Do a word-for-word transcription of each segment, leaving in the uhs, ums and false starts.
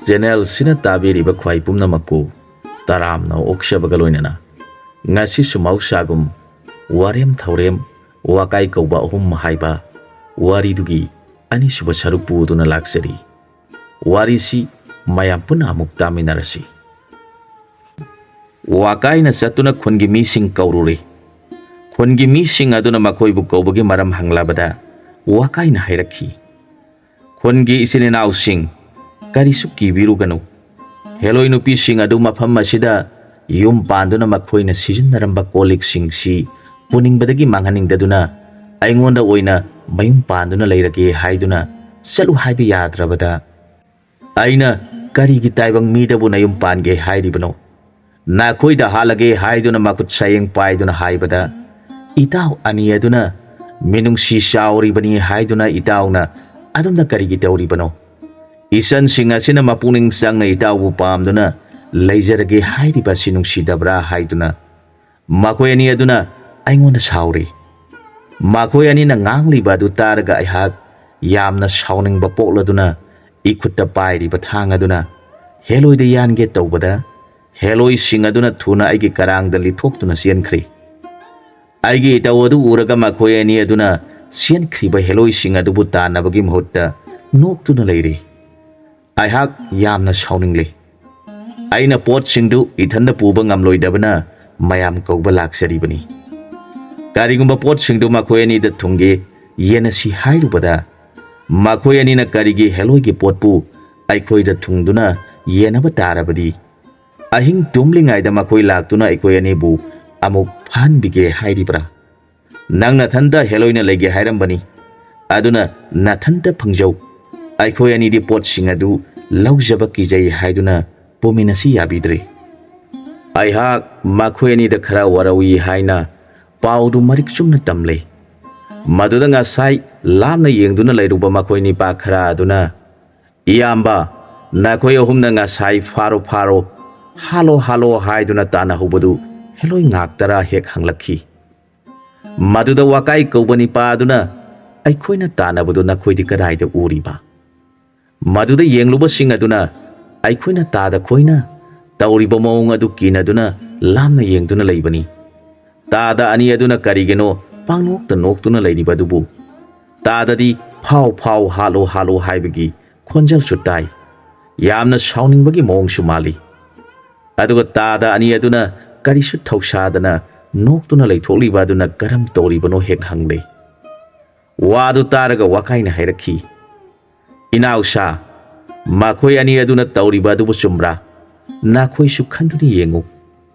ꯆꯦꯅꯦꯜꯁꯤꯅ ꯇꯥꯕꯤꯔꯤꯕ ꯈ꯭ꯋꯥꯏ ꯄꯨꯝꯅꯃꯛꯄꯨ ꯇꯔꯥꯝꯅ ꯑꯣꯛꯆꯕꯒ ꯂꯣꯏꯅꯅ ꯉꯁꯤꯁꯨ ꯃꯍꯧꯁꯥꯒꯨꯝ ꯋꯥꯔꯦꯝ ꯊꯧꯔꯦꯝ ꯋꯥꯀꯥꯏ ꯀꯧꯕ ꯑꯍꯨꯝ ꯍꯥꯏꯕ ꯋꯥꯔꯤꯗꯨꯒꯤ ꯑꯅꯤꯁꯨꯕ ꯁꯔꯨꯛ ꯄꯨꯗꯨꯅ ꯂꯥꯛꯆꯔꯤ꯫ ꯋꯥꯔꯤꯁꯤ ꯃꯌꯥꯝ ꯄꯨꯟꯅ ꯑꯃꯨꯛ ꯇꯥꯃꯤꯟꯅꯔꯁꯤ꯫ ꯋꯥꯀꯥꯏꯅ ꯆꯠꯇꯨꯅ ꯈꯨꯟꯒꯤ ꯃꯤꯁꯤꯡ ꯀꯧꯔꯨꯔꯦ꯫ ꯈꯨꯟꯒꯤ ꯃꯤꯁꯤꯡ ꯑꯗꯨꯅ ꯃꯈꯣꯏꯕꯨ ꯀꯧꯕꯒꯤ ꯃꯔꯝ ꯍꯪꯂꯕꯗ ꯋꯥꯀꯥꯏꯅ ꯍꯥꯏꯔꯛꯈꯤ, "ꯈꯨꯟꯒꯤ ꯏꯆꯤꯟ ꯏꯅꯥꯎꯁꯤꯡ, ꯀꯔꯤꯁꯨ ꯀꯤꯕꯤꯔꯨꯒꯅꯨ꯫ ꯍꯦꯂꯣꯏ ꯅꯨꯄꯤꯁꯤꯡ ꯑꯗꯨ ꯃꯐꯝ ꯑꯁꯤꯗ ꯌꯨꯝ ꯄꯥꯟꯗꯨꯅ ꯃꯈꯣꯏꯅ ꯁꯤꯖꯤꯟꯅꯔꯝꯕ ꯀꯣꯜ ꯂꯤꯛꯁꯤꯡꯁꯤ ꯄꯨꯅꯤꯡꯕꯗꯒꯤ ꯃꯥꯡꯍꯟꯅꯤꯡꯗꯗꯨꯅ ꯑꯩꯉꯣꯟꯗ ꯑꯣꯏꯅ ꯃꯌꯨꯝ ꯄꯥꯟꯗꯨꯅ ꯂꯩꯔꯒꯦ ꯍꯥꯏꯗꯨꯅ ꯆꯠꯂꯨ ꯍꯥꯏꯕ ꯌꯥꯗ꯭ꯔꯕꯗ ꯑꯩꯅ ꯀꯔꯤꯒꯤ ꯇꯥꯏꯕꯪ ꯃꯤꯗꯕꯨ ꯅꯌꯨꯝ ꯄꯥꯟꯒꯦ ꯍꯥꯏꯔꯤꯕꯅꯣ? ꯅꯈꯣꯏꯗ ꯍꯥꯠꯂꯒꯦ ꯍꯥꯏꯗꯨꯅ ꯃꯈꯨꯠ ꯁꯥꯌꯦꯡ ꯄꯥꯏꯗꯨꯅ ꯍꯥꯏꯕꯗ, ꯏꯇꯥꯎ ꯑꯅꯤ ꯑꯗꯨꯅ ꯃꯤꯅꯨꯡꯁꯤ ꯆꯥꯎꯔꯤꯕꯅꯤ ꯍꯥꯏꯗꯨꯅ ꯏꯇꯥꯎꯅ ꯑꯗꯨꯝꯅ ꯀꯔꯤꯒꯤ ꯇꯧꯔꯤꯕꯅꯣ? ꯏꯆꯟꯁꯤꯡ ꯑꯁꯤꯅ ꯃꯄꯨꯛꯅꯤꯡ ꯆꯪꯅ ꯏꯇꯥꯎꯕꯨ ꯄꯥꯝꯗꯨꯅ ꯂꯩꯖꯔꯒꯦ ꯍꯥꯏꯔꯤꯕ ꯑꯁꯤ ꯅꯨꯡꯁꯤꯗꯕ꯭ꯔꯥ?" ꯍꯥꯏꯗꯨꯅ ꯃꯈꯣꯏ ꯑꯅꯤ ꯑꯗꯨꯅ ꯑꯩꯉꯣꯟꯗ ꯁꯥꯎꯔꯤ꯫ ꯃꯈꯣꯏ ꯑꯅꯤꯅ ꯉꯥꯡꯂꯤꯕ ꯑꯗꯨ ꯇꯥꯔꯒ ꯑꯩꯍꯥꯛ ꯌꯥꯝꯅ ꯁꯥꯎꯅꯤꯡꯕ ꯄꯣꯛꯂꯗꯨꯅ ꯏꯈꯨꯠꯇ ꯄꯥꯏꯔꯤꯕ ꯊꯥꯡ ꯑꯗꯨꯅ ꯍꯦꯂꯣꯏꯗ ꯌꯥꯟꯒꯦ ꯇꯧꯕꯗ, ꯍꯦꯂꯣꯏꯁꯤꯡ ꯑꯗꯨꯅ ꯊꯨꯅ ꯑꯩꯒꯤ ꯀꯔꯥꯡꯗ ꯂꯤꯊꯣꯛꯇꯨꯅ ꯆꯦꯟꯈ꯭ꯔꯦ꯫ ꯑꯩꯒꯤ ꯏꯇꯧ ꯑꯗꯨ ꯎꯔꯒ ꯃꯈꯣꯏ ꯑꯅꯤ ꯑꯗꯨꯅ ꯆꯦꯟꯈ꯭ꯔꯤꯕ ꯍꯦꯂꯣꯏꯁꯤꯡ ꯑꯗꯨꯕꯨ ꯇꯥꯟꯅꯕꯒꯤ ꯃꯍꯨꯠꯇ ꯅꯣꯛꯇꯨꯅ ꯂꯩꯔꯤ꯫ ꯑꯩꯍꯥꯛ ꯌꯥꯝꯅ ꯁꯥꯎꯅꯤꯡꯂꯤ꯫ ꯑꯩꯅ ꯄꯣꯠꯁꯤꯡꯗꯨ ꯏꯊꯟꯗ ꯄꯨꯕ ꯉꯝꯂꯣꯏꯗꯕꯅ ꯃꯌꯥꯝ ꯀꯧꯕ ꯂꯥꯛꯆꯔꯤꯕꯅꯤ꯫ ꯀꯔꯤꯒꯨꯝꯕ ꯄꯣꯠꯁꯤꯡꯗꯨ ꯃꯈꯣꯏ ꯑꯅꯤꯗ ꯊꯨꯡꯒꯦ ꯌꯦꯟꯅꯁꯤ ꯍꯥꯏꯔꯨꯕꯗ, ꯃꯈꯣꯏ ꯑꯅꯤꯅ ꯀꯔꯤꯒꯤ ꯍꯦꯂꯣꯏꯒꯤ ꯄꯣꯠꯄꯨ ꯑꯩꯈꯣꯏꯗ ꯊꯨꯡꯗꯨꯅ ꯌꯦꯟꯅꯕ ꯇꯥꯔꯕꯗꯤ? ꯑꯍꯤꯡ ꯇꯨꯝꯂꯤꯉꯩꯗ ꯃꯈꯣꯏ ꯂꯥꯛꯇꯨꯅ ꯑꯩꯈꯣꯏ ꯑꯅꯤꯕꯨ ꯑꯃꯨꯛ ꯐꯥꯍꯟꯕꯤꯒꯦ ꯍꯥꯏꯔꯤꯕ꯭ꯔꯥ? ꯅꯪ ꯅꯊꯟꯇ ꯍꯦꯂꯣꯏꯅ ꯂꯩꯒꯦ ꯍꯥꯏꯔꯝꯕꯅꯤ, ꯑꯗꯨꯅ ꯅꯊꯟꯇ ꯐꯪꯖꯧ꯫ ꯑꯩꯈꯣꯏ ꯑꯅꯤꯗꯤ ꯄꯣꯠꯁꯤꯡ ꯑꯗꯨ ꯂꯧꯖꯕ ꯀꯤꯖꯩ ꯍꯥꯏꯗꯨꯅ ꯄꯨꯃꯤꯟꯅꯁꯤ ꯌꯥꯕꯤꯗ꯭ꯔꯦ꯫ ꯑꯩꯍꯥꯛ ꯃꯈꯣꯏ ꯑꯅꯤꯗ ꯈꯔ ꯋꯥꯔꯧꯏ ꯍꯥꯏꯅ ꯄꯥꯎꯗꯨ ꯃꯔꯤꯛ ꯆꯨꯝꯅ ꯇꯝꯂꯦ꯫ ꯃꯗꯨꯗ ꯉꯁꯥꯏ ꯂꯥꯞꯅ ꯌꯦꯡꯗꯨꯅ ꯂꯩꯔꯨꯕ ꯃꯈꯣꯏ ꯅꯤꯄꯥ ꯈꯔ ꯑꯗꯨꯅ, "ꯏꯌꯥꯝꯕ, ꯅꯈꯣꯏ ꯑꯍꯨꯝꯅ ꯉꯁꯥꯏ ꯐꯥꯔꯣ ꯐꯥꯔꯣ, ꯍꯥꯠꯂꯣ ꯍꯥꯠꯂꯣ ꯍꯥꯏꯗꯨꯅ ꯇꯥꯟꯅꯍꯧꯕꯗꯨ ꯍꯦꯂꯣꯏ ꯉꯥꯛꯇꯔꯥ?" ꯍꯦꯛ ꯍꯪꯂꯛꯈꯤ꯫ ꯃꯗꯨꯗ ꯋꯥꯀꯥꯏ ꯀꯧꯕ ꯅꯤꯄꯥ ꯑꯗꯨꯅ, "ꯑꯩꯈꯣꯏꯅ ꯇꯥꯟꯅꯕꯗꯨ ꯅꯈꯣꯏꯗꯤ ꯀꯗꯥꯏꯗ ꯎꯔꯤꯕ?" ꯃꯗꯨꯗ ꯌꯦꯡꯂꯨꯕꯁꯤꯡ ꯑꯗꯨꯅ, ꯑꯩꯈꯣꯏꯅ ꯇꯥꯗ ꯈꯣꯏꯅ ꯇꯧꯔꯤꯕ ꯃꯑꯣꯡ ꯑꯗꯨ ꯀꯤꯅꯗꯨꯅ ꯂꯥꯞꯅ ꯌꯦꯡꯗꯨꯅ ꯂꯩꯕꯅꯤ꯫ ꯇꯥꯗ ꯑꯅꯤ ꯑꯗꯨꯅ ꯀꯔꯤꯒꯤꯅꯣ ꯄꯥꯡꯅꯣꯛꯇ ꯅꯣꯛꯇꯨꯅ ꯂꯩꯔꯤꯕ ꯑꯗꯨꯕꯨ? ꯇꯥꯗꯗꯤ "ꯐꯥꯎ ꯐꯥꯎ, ꯍꯥꯠꯂꯣ ꯍꯥꯠꯂꯣ" ꯍꯥꯏꯕꯒꯤ ꯈꯣꯟꯖꯦꯜꯁꯨ ꯇꯥꯏ꯫ ꯌꯥꯝꯅ ꯁꯥꯎꯅꯤꯡꯕꯒꯤ ꯃꯑꯣꯡꯁꯨ ꯃꯥꯜꯂꯤ꯫ ꯑꯗꯨꯒ ꯇꯥꯗ ꯑꯅꯤ ꯑꯗꯨꯅ ꯀꯔꯤꯁꯨ ꯊꯧꯁꯥꯗꯅ ꯅꯣꯛꯇꯨꯅ ꯂꯩꯊꯣꯛꯂꯤꯕ ꯑꯗꯨꯅ ꯀꯔꯝ ꯇꯧꯔꯤꯕꯅꯣ ꯍꯦꯛ ꯍꯪꯂꯦ꯫ ꯋꯥꯗꯨ ꯇꯥꯔꯒ ꯋꯥꯀꯥꯏꯅ ꯍꯥꯏꯔꯛꯈꯤ, "ꯏꯅꯥꯎꯁꯥ, ꯃꯈꯣꯏ ꯑꯅꯤ ꯑꯗꯨꯅ ꯇꯧꯔꯤꯕ ꯑꯗꯨꯕꯨ ꯆꯨꯝꯕ꯭ꯔꯥ? ꯅꯈꯣꯏꯁꯨ ꯈꯟꯗꯨꯅ ꯌꯦꯡꯉꯨ꯫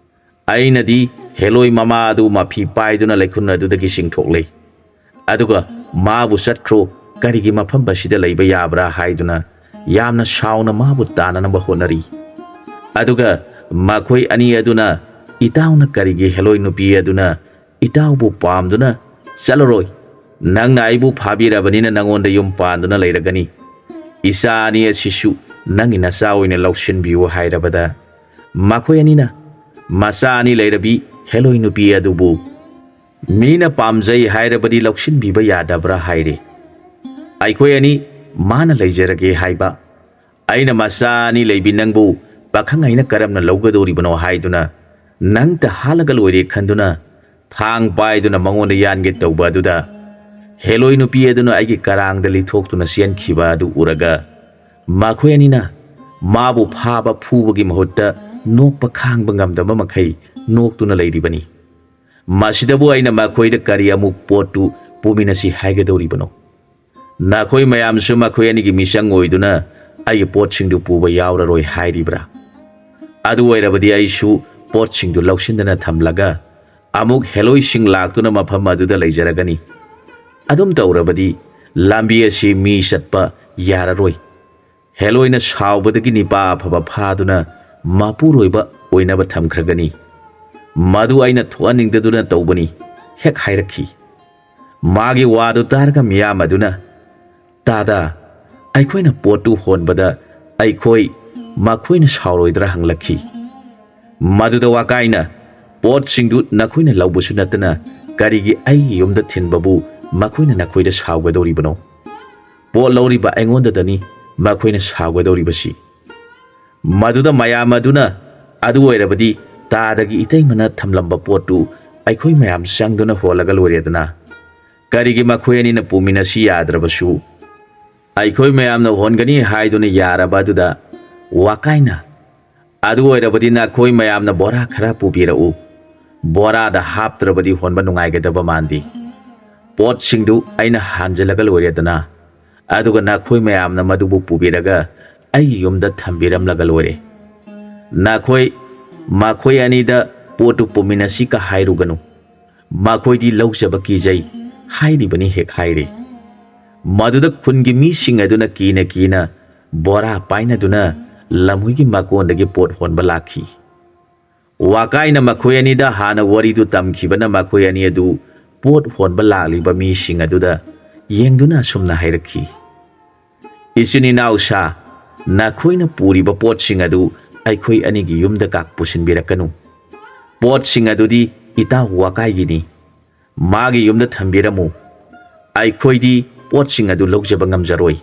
ꯑꯩꯅꯗꯤ ꯍꯦꯂꯣꯏ ꯃꯃꯥ ꯑꯗꯨ ꯃꯐꯤ ꯄꯥꯏꯗꯨꯅ ꯂꯩꯈꯨꯟ ꯑꯗꯨꯗꯒꯤ ꯆꯤꯡꯊꯣꯛꯂꯦ꯫ ꯑꯗꯨꯒ ꯃꯥꯕꯨ ꯆꯠꯈ꯭ꯔꯣ, ꯀꯔꯤꯒꯤ ꯃꯐꯝ ꯑꯁꯤꯗ ꯂꯩꯕ ꯌꯥꯕ꯭ꯔꯥ ꯍꯥꯏꯗꯨꯅ ꯌꯥꯝꯅ ꯁꯥꯎꯅ ꯃꯥꯕꯨ ꯇꯥꯟꯅꯅꯕ ꯍꯣꯠꯅꯔꯤ꯫ ꯑꯗꯨꯒ ꯃꯈꯣꯏ ꯑꯅꯤ ꯑꯗꯨꯅ ꯏꯇꯥꯎꯅ ꯀꯔꯤꯒꯤ ꯍꯦꯂꯣꯏ ꯅꯨꯄꯤ ꯑꯗꯨꯅ ꯏꯇꯥꯎꯕꯨ ꯄꯥꯝꯗꯨꯅ ꯆꯠꯂꯔꯣꯏ? ꯅꯪꯅ ꯑꯩꯕꯨ ꯐꯥꯕꯤꯔꯕꯅꯤꯅ ꯅꯉꯣꯟꯗ ꯌꯨꯝ ꯄꯥꯟꯗꯨꯅ ꯂꯩꯔꯒꯅꯤ꯫ ꯏꯆꯥ ꯑꯅꯤ ꯑꯁꯤꯁꯨ ꯅꯪꯒꯤ ꯅꯆꯥ ꯑꯣꯏꯅ ꯂꯧꯁꯤꯟꯕꯤꯌꯨ" ꯍꯥꯏꯔꯕꯗ, ꯃꯈꯣꯏ ꯑꯅꯤꯅ ꯃꯆꯥ ꯑꯅꯤ ꯂꯩꯔꯕꯤ ꯍꯦꯂꯣꯏ ꯅꯨꯄꯤ ꯑꯗꯨꯕꯨ ꯃꯤꯅ ꯄꯥꯝꯖꯩ ꯍꯥꯏꯔꯕꯗꯤ ꯂꯧꯁꯤꯟꯕꯤꯕ ꯌꯥꯗꯕ꯭ꯔꯥ ꯍꯥꯏꯔꯦ꯫ ꯑꯩꯈꯣꯏ ꯑꯅꯤ ꯃꯥꯅ ꯂꯩꯖꯔꯒꯦ ꯍꯥꯏꯕ꯫ ꯑꯩꯅ ꯃꯆꯥ ꯑꯅꯤ ꯂꯩꯕꯤ ꯅꯪꯕꯨ ꯄꯥꯈꯪ ꯑꯩꯅ ꯀꯔꯝꯅ ꯂꯧꯒꯗꯧꯔꯤꯕꯅꯣ ꯍꯥꯏꯗꯨꯅ ꯅꯪꯇ ꯍꯥꯠꯂꯒ ꯂꯣꯏꯔꯦ ꯈꯟꯗꯨꯅ ꯊꯥꯡ ꯄꯥꯏꯗꯨꯅ ꯃꯉꯣꯟꯗ ꯌꯥꯟꯒꯦ ꯇꯧꯕ ꯑꯗꯨꯗ ꯍꯦꯂꯣꯏ ꯅꯨꯄꯤ ꯑꯗꯨꯅ ꯑꯩꯒꯤ ꯀꯔꯥꯡꯗ ꯂꯤꯊꯣꯛꯇꯨꯅ ꯆꯦꯟꯈꯤꯕ ꯑꯗꯨ ꯎꯔꯒ ꯃꯈꯣꯏ ꯑꯅꯤꯅ ꯃꯥꯕꯨ ꯐꯥꯕ ꯐꯨꯕꯒꯤ ꯃꯍꯨꯠꯇ ꯅꯣꯛꯄ ꯈꯥꯡꯕ ꯉꯝꯗꯕ ꯃꯈꯩ ꯅꯣꯛꯇꯨꯅ ꯂꯩꯔꯤꯕꯅꯤ꯫ ꯃꯁꯤꯗꯕꯨ ꯑꯩꯅ ꯃꯈꯣꯏꯗ ꯀꯔꯤ ꯑꯃꯨꯛ ꯄꯣꯠꯇꯨ ꯄꯨꯃꯤꯟꯅꯁꯤ ꯍꯥꯏꯒꯗꯧꯔꯤꯕꯅꯣ? ꯅꯈꯣꯏ ꯃꯌꯥꯝꯁꯨ ꯃꯈꯣꯏ ꯑꯅꯤꯒꯤ ꯃꯤꯆꯪ ꯑꯣꯏꯗꯨꯅ ꯑꯩꯒꯤ ꯄꯣꯠꯁꯤꯡꯗꯨ ꯄꯨꯕ ꯌꯥꯎꯔꯔꯣꯏ ꯍꯥꯏꯔꯤꯕ꯭ꯔꯥ? ꯑꯗꯨ ꯑꯣꯏꯔꯕꯗꯤ ꯑꯩꯁꯨ ꯄꯣꯠꯁꯤꯡꯗꯨ ꯂꯧꯁꯤꯟꯗꯅ ꯊꯝꯂꯒ ꯑꯃꯨꯛ ꯍꯦꯂꯣꯏꯁꯤꯡ ꯂꯥꯛꯇꯨꯅ ꯃꯐꯝ ꯑꯗꯨꯗ ꯂꯩꯖꯔꯒꯅꯤ꯫ ꯑꯗꯨꯝ ꯇꯧꯔꯕꯗꯤ ꯂꯝꯕꯤ ꯑꯁꯤ ꯃꯤ ꯆꯠꯄ ꯌꯥꯔꯔꯣꯏ꯫ ꯍꯦꯂꯣꯏꯅ ꯁꯥꯎꯕꯗꯒꯤ ꯅꯤꯄꯥ ꯑꯐꯕ ꯐꯥꯗꯨꯅ ꯃꯄꯨꯔꯣꯏꯕ ꯑꯣꯏꯅꯕ ꯊꯝꯈ꯭ꯔꯒꯅꯤ꯫ ꯃꯗꯨ ꯑꯩꯅ ꯊꯣꯛꯍꯟꯅꯤꯡꯗꯗꯨꯅ ꯇꯧꯕꯅꯤ ꯍꯦꯛ ꯍꯥꯏꯔꯛꯈꯤ꯫ ꯃꯥꯒꯤ ꯋꯥꯗꯨ ꯇꯥꯔꯒ ꯃꯤꯌꯥꯝ ꯑꯗꯨꯅ, "ꯇꯥꯗ, ꯑꯩꯈꯣꯏꯅ ꯄꯣꯠꯇꯨ ꯍꯣꯟꯕꯗ ꯑꯩꯈꯣꯏ ꯃꯈꯣꯏꯅ ꯁꯥꯎꯔꯣꯏꯗ꯭ꯔꯥ?" ꯍꯪꯂꯛꯈꯤ꯫ ꯃꯗꯨꯗ ꯋꯥꯀꯥꯏꯅ, "ꯄꯣꯠꯁꯤꯡꯗꯨ ꯅꯈꯣꯏꯅ ꯂꯧꯕꯁꯨ ꯅꯠꯇꯅ ꯀꯔꯤꯒꯤ ꯑꯩꯒꯤ ꯌꯨꯝꯗ ꯊꯤꯟꯕꯕꯨ ꯃꯈꯣꯏꯅ ꯅꯈꯣꯏꯗ ꯁꯥꯎꯒꯗꯧꯔꯤꯕꯅꯣ? ꯄꯣꯠ ꯂꯧꯔꯤꯕ ꯑꯩꯉꯣꯟꯗꯗꯅꯤ ꯃꯈꯣꯏꯅ ꯁꯥꯎꯒꯗꯧꯔꯤꯕꯁꯤ꯫ ꯃꯗꯨꯗ ꯃꯌꯥꯝ ꯑꯗꯨꯅ, "ꯑꯗꯨ ꯑꯣꯏꯔꯕꯗꯤ ꯇꯥꯗꯒꯤ ꯏꯇꯩꯃꯅ ꯊꯝꯂꯝꯕ ꯄꯣꯠꯇꯨ ꯑꯩꯈꯣꯏ ꯃꯌꯥꯝ ꯆꯪꯗꯨꯅ ꯍꯣꯜꯂꯒ ꯂꯣꯏꯔꯦꯗꯅ꯫ ꯀꯔꯤꯒꯤ ꯃꯈꯣꯏ ꯑꯅꯤꯅ ꯄꯨꯃꯤꯟꯅꯁꯤ ꯌꯥꯗ꯭ꯔꯕꯁꯨ ꯑꯩꯈꯣꯏ ꯃꯌꯥꯝꯅ ꯍꯣꯟꯒꯅꯤ ꯍꯥꯏꯗꯨꯅ ꯌꯥꯔꯕ ꯑꯗꯨꯗ ꯋꯥꯀꯥꯏꯅ, "ꯑꯗꯨ ꯑꯣꯏꯔꯕꯗꯤ ꯅꯈꯣꯏ ꯃꯌꯥꯝꯅ ꯕꯣꯔꯥ ꯈꯔ ꯄꯨꯕꯤꯔꯛꯎ꯫ ꯕꯣꯔꯥꯗ ꯍꯥꯞꯇ꯭ꯔꯕꯗꯤ ꯍꯣꯟꯕ ꯅꯨꯡꯉꯥꯏꯒꯗꯕ ꯃꯥꯟꯗꯦ꯫ ꯄꯣꯠꯁꯤꯡꯗꯨ ꯑꯩꯅ ꯍꯥꯟꯖꯤꯜꯂꯒ ꯂꯣꯏꯔꯦꯗꯅ꯫ ꯑꯗꯨꯒ ꯅꯈꯣꯏ ꯃꯌꯥꯝꯅ ꯃꯗꯨꯕꯨ ꯄꯨꯕꯤꯔꯒ ꯑꯩꯒꯤ ꯌꯨꯝꯗ ꯊꯝꯕꯤꯔꯝꯂꯒ ꯂꯣꯏꯔꯦ꯫ ꯅꯈꯣꯏ ꯃꯈꯣꯏ ꯑꯅꯤꯗ ꯄꯣꯠꯇꯨ ꯄꯨꯃꯤꯟꯅꯁꯤꯀ ꯍꯥꯏꯔꯨꯒꯅꯨ꯫ ꯃꯈꯣꯏꯗꯤ ꯂꯧꯖꯕ ꯀꯤꯖꯩ ꯍꯥꯏꯔꯤꯕꯅꯤ ꯍꯦꯛ ꯍꯥꯏꯔꯦ꯫ ꯃꯗꯨꯗ ꯈꯨꯟꯒꯤ ꯃꯤꯁꯤꯡ ꯑꯗꯨꯅ ꯀꯤꯅ ꯀꯤꯅ ꯕꯣꯔꯥ ꯄꯥꯏꯅꯗꯨꯅ ꯂꯝꯍꯨꯏꯒꯤ ꯃꯀꯣꯟꯗꯒꯤ ꯄꯣꯠ ꯍꯣꯟꯕ ꯂꯥꯛꯈꯤ꯫ ꯋꯥꯀꯥꯏꯅ ꯃꯈꯣꯏ ꯑꯅꯤꯗ ꯍꯥꯟꯅ ꯋꯥꯔꯤꯗꯨ ꯇꯝꯈꯤꯕꯅ ꯃꯈꯣꯏ ꯑꯅꯤ ꯑꯗꯨ ꯄꯣꯠ ꯍꯣꯟꯕ ꯂꯥꯛꯂꯤꯕ ꯃꯤꯁꯤꯡ ꯑꯗꯨꯗ ꯌꯦꯡꯗꯨꯅ ꯑꯁꯨꯝꯅ ꯍꯥꯏꯔꯛꯈꯤ, "ꯏꯆꯤꯟ ꯏꯅꯥꯎ ꯁꯥ, ꯅꯈꯣꯏꯅ ꯄꯨꯔꯤꯕ ꯄꯣꯠꯁꯤꯡ ꯑꯗꯨ ꯑꯩꯈꯣꯏ ꯑꯅꯤꯒꯤ ꯌꯨꯝꯗ ꯀꯥꯛ ꯄꯨꯁꯤꯟꯕꯤꯔꯛꯀꯅꯨ꯫ ꯄꯣꯠꯁꯤꯡ ꯑꯗꯨꯗꯤ ꯏꯇꯥꯎ ꯋꯥꯀꯥꯏꯒꯤꯅꯤ꯫ ꯃꯥꯒꯤ ꯌꯨꯝꯗ ꯊꯝꯕꯤꯔꯝꯃꯨ꯫ ꯑꯩꯈꯣꯏꯗꯤ ꯄꯣꯠꯁꯤꯡ ꯑꯗꯨ ꯂꯧꯖꯕ ꯉꯝꯖꯔꯣꯏ"꯫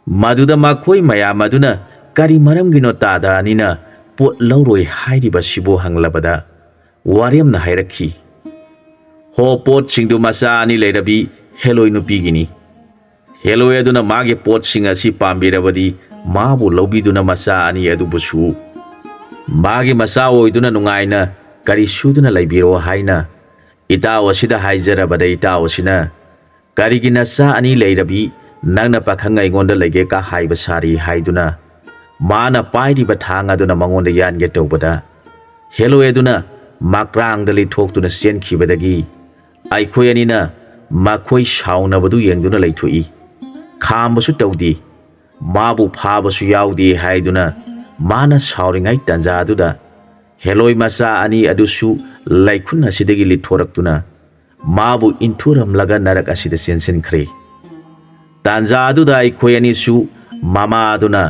ꯃꯗꯨꯗ ꯃꯈꯣꯏ ꯃꯌꯥꯝ ꯑꯗꯨꯅ, "ꯀꯔꯤ ꯃꯔꯝꯒꯤꯅꯣ ꯇꯥꯗ ꯑꯅꯤꯅ ꯄꯣꯠ ꯂꯧꯔꯣꯏ ꯍꯥꯏꯔꯤꯕꯁꯤꯕꯨ?" ꯍꯪꯂꯕꯗ ꯋꯥꯔꯦꯝꯅ ꯍꯥꯏꯔꯛꯈꯤ, "ꯍꯣ, ꯄꯣꯠꯁꯤꯡꯗꯨ ꯃꯆꯥ ꯑꯅꯤ ꯂꯩꯔꯕꯤ ꯍꯦꯂꯣꯏ ꯅꯨꯄꯤꯒꯤꯅꯤ꯫ ꯍꯦꯂꯣꯏ ꯑꯗꯨꯅ ꯃꯥꯒꯤ ꯄꯣꯠꯁꯤꯡ ꯑꯁꯤ ꯄꯥꯝꯕꯤꯔꯕꯗꯤ ꯃꯥꯕꯨ ꯂꯧꯕꯤꯗꯨꯅ ꯃꯆꯥ ꯑꯅꯤ ꯑꯗꯨꯕꯨꯁꯨ ꯃꯥꯒꯤ ꯃꯆꯥ ꯑꯣꯏꯗꯨꯅ ꯅꯨꯡꯉꯥꯏꯅ ꯀꯔꯤ ꯁꯨꯗꯨꯅ ꯂꯩꯕꯤꯔꯣ ꯍꯥꯏꯅ ꯏꯇꯥꯎ ꯑꯁꯤꯗ ꯍꯥꯏꯖꯔꯕꯗ ꯏꯇꯥꯎ ꯑꯁꯤꯅ ꯀꯔꯤꯒꯤ ꯅꯆꯥ ꯑꯅꯤ ꯂꯩꯔꯕꯤ ꯅꯪꯅ ꯄꯥꯈꯪ ꯑꯩꯉꯣꯟꯗ ꯂꯩꯒꯦ ꯀ ꯍꯥꯏꯕ ꯁꯥꯔꯤ ꯍꯥꯏꯗꯨꯅ ꯃꯥꯅ ꯄꯥꯏꯔꯤꯕ ꯊꯥꯡ ꯑꯗꯨꯅ ꯃꯉꯣꯟꯗ ꯌꯥꯟꯒꯦ ꯇꯧꯕꯗ ꯍꯦꯂꯣꯏ ꯑꯗꯨꯅ ꯃꯀ꯭ꯔꯥꯡꯗ ꯂꯤꯊꯣꯛꯇꯨꯅ ꯆꯦꯟꯈꯤꯕꯗꯒꯤ ꯑꯩꯈꯣꯏ ꯑꯅꯤꯅ ꯃꯈꯣꯏ ꯁꯥꯎꯅꯕꯗꯨ ꯌꯦꯡꯗꯨꯅ ꯂꯩꯊꯣꯛꯏ꯫ ꯈꯥꯝꯕꯁꯨ ꯇꯧꯗꯦ꯫ ꯃꯥꯕꯨ ꯐꯥꯕꯁꯨ ꯌꯥꯎꯗꯦ ꯍꯥꯏꯗꯨꯅ ꯃꯥꯅ ꯁꯥꯎꯔꯤꯉꯩ ꯇꯥꯟꯖꯥ ꯑꯗꯨꯗ ꯍꯦꯂꯣꯏ ꯃꯆꯥ ꯑꯅꯤ ꯑꯗꯨꯁꯨ ꯂꯩꯈꯨꯟ ꯑꯁꯤꯗꯒꯤ ꯂꯤꯠꯊꯣꯔꯛꯇꯨꯅ ꯃꯥꯕꯨ ꯏꯟꯊꯨꯔꯝꯂꯒ ꯅꯔꯛ ꯑꯁꯤꯗ ꯆꯦꯟꯁꯤꯟꯈ꯭ꯔꯦ꯫ ꯇꯥꯟꯖꯥ ꯑꯗꯨꯗ ꯑꯩꯈꯣꯏ ꯑꯅꯤꯁꯨ ꯃꯃꯥ ꯑꯗꯨꯅ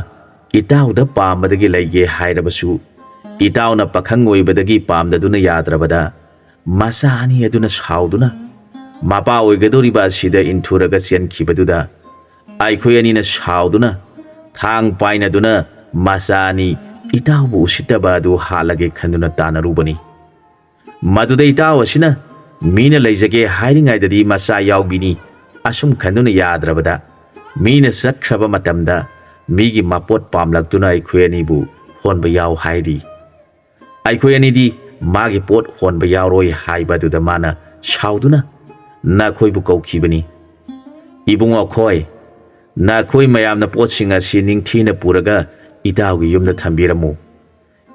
ꯏꯇꯥꯎꯗ ꯄꯥꯝꯕꯗꯒꯤ ꯂꯩꯒꯦ ꯍꯥꯏꯔꯕꯁꯨ ꯏꯇꯥꯎꯅ ꯄꯥꯈꯪ ꯑꯣꯏꯕꯗꯒꯤ ꯄꯥꯝꯗꯗꯨꯅ ꯌꯥꯗ꯭ꯔꯕꯗ ꯃꯆꯥ ꯑꯅꯤ ꯑꯗꯨꯅ ꯁꯥꯎꯗꯨꯅ ꯃꯄꯥ ꯑꯣꯏꯒꯗꯧꯔꯤꯕ ꯑꯁꯤꯗ ꯏꯟꯊꯨꯔꯒ ꯆꯦꯟꯈꯤꯕꯗꯨꯗ ꯑꯩꯈꯣꯏ ꯑꯅꯤꯅ ꯁꯥꯎꯗꯨꯅ ꯊꯥꯡ ꯄꯥꯏꯅꯗꯨꯅ ꯃꯆꯥ ꯑꯅꯤ ꯏꯇꯥꯎꯕꯨ ꯎꯁꯤꯠꯇꯕ ꯑꯗꯨ ꯍꯥꯠꯂꯒꯦ ꯈꯟꯗꯨꯅ ꯇꯥꯟꯅꯔꯨꯕꯅꯤ꯫ ꯃꯗꯨꯗ ꯏꯇꯥꯎ ꯑꯁꯤꯅ ꯃꯤꯅ ꯂꯩꯖꯒꯦ ꯍꯥꯏꯔꯤꯉꯩꯗꯗꯤ ꯃꯆꯥ ꯌꯥꯎꯕꯤꯅꯤ ꯑꯁꯨꯝ ꯈꯟꯗꯨꯅ ꯌꯥꯗ꯭ꯔꯕꯗ, ꯃꯤꯅ ꯆꯠꯈ꯭ꯔꯕ ꯃꯇꯝꯗ ꯃꯤꯒꯤ ꯃꯄꯣꯠ ꯄꯥꯝꯂꯛꯇꯨꯅ ꯑꯩꯈꯣꯏ ꯑꯅꯤꯕꯨ ꯍꯣꯟꯕ ꯌꯥꯎ ꯍꯥꯏꯔꯤ꯫ ꯑꯩꯈꯣꯏ ꯑꯅꯤꯗꯤ ꯃꯥꯒꯤ ꯄꯣꯠ ꯍꯣꯟꯕ ꯌꯥꯎꯔꯣꯏ ꯍꯥꯏꯕ ꯑꯗꯨꯗ ꯃꯥꯅ ꯁꯥꯎꯗꯨꯅ ꯅꯈꯣꯏꯕꯨ ꯀꯧꯈꯤꯕꯅꯤ꯫ "ꯏꯕꯨꯡꯉꯣ ꯈꯣꯏ, ꯅꯈꯣꯏ ꯃꯌꯥꯝꯅ ꯄꯣꯠꯁꯤꯡ ꯑꯁꯤ ꯅꯤꯡꯊꯤꯅ ꯄꯨꯔꯒ ꯏꯇꯥꯎꯒꯤ ꯌꯨꯝꯗ ꯊꯝꯕꯤꯔꯝꯃꯨ꯫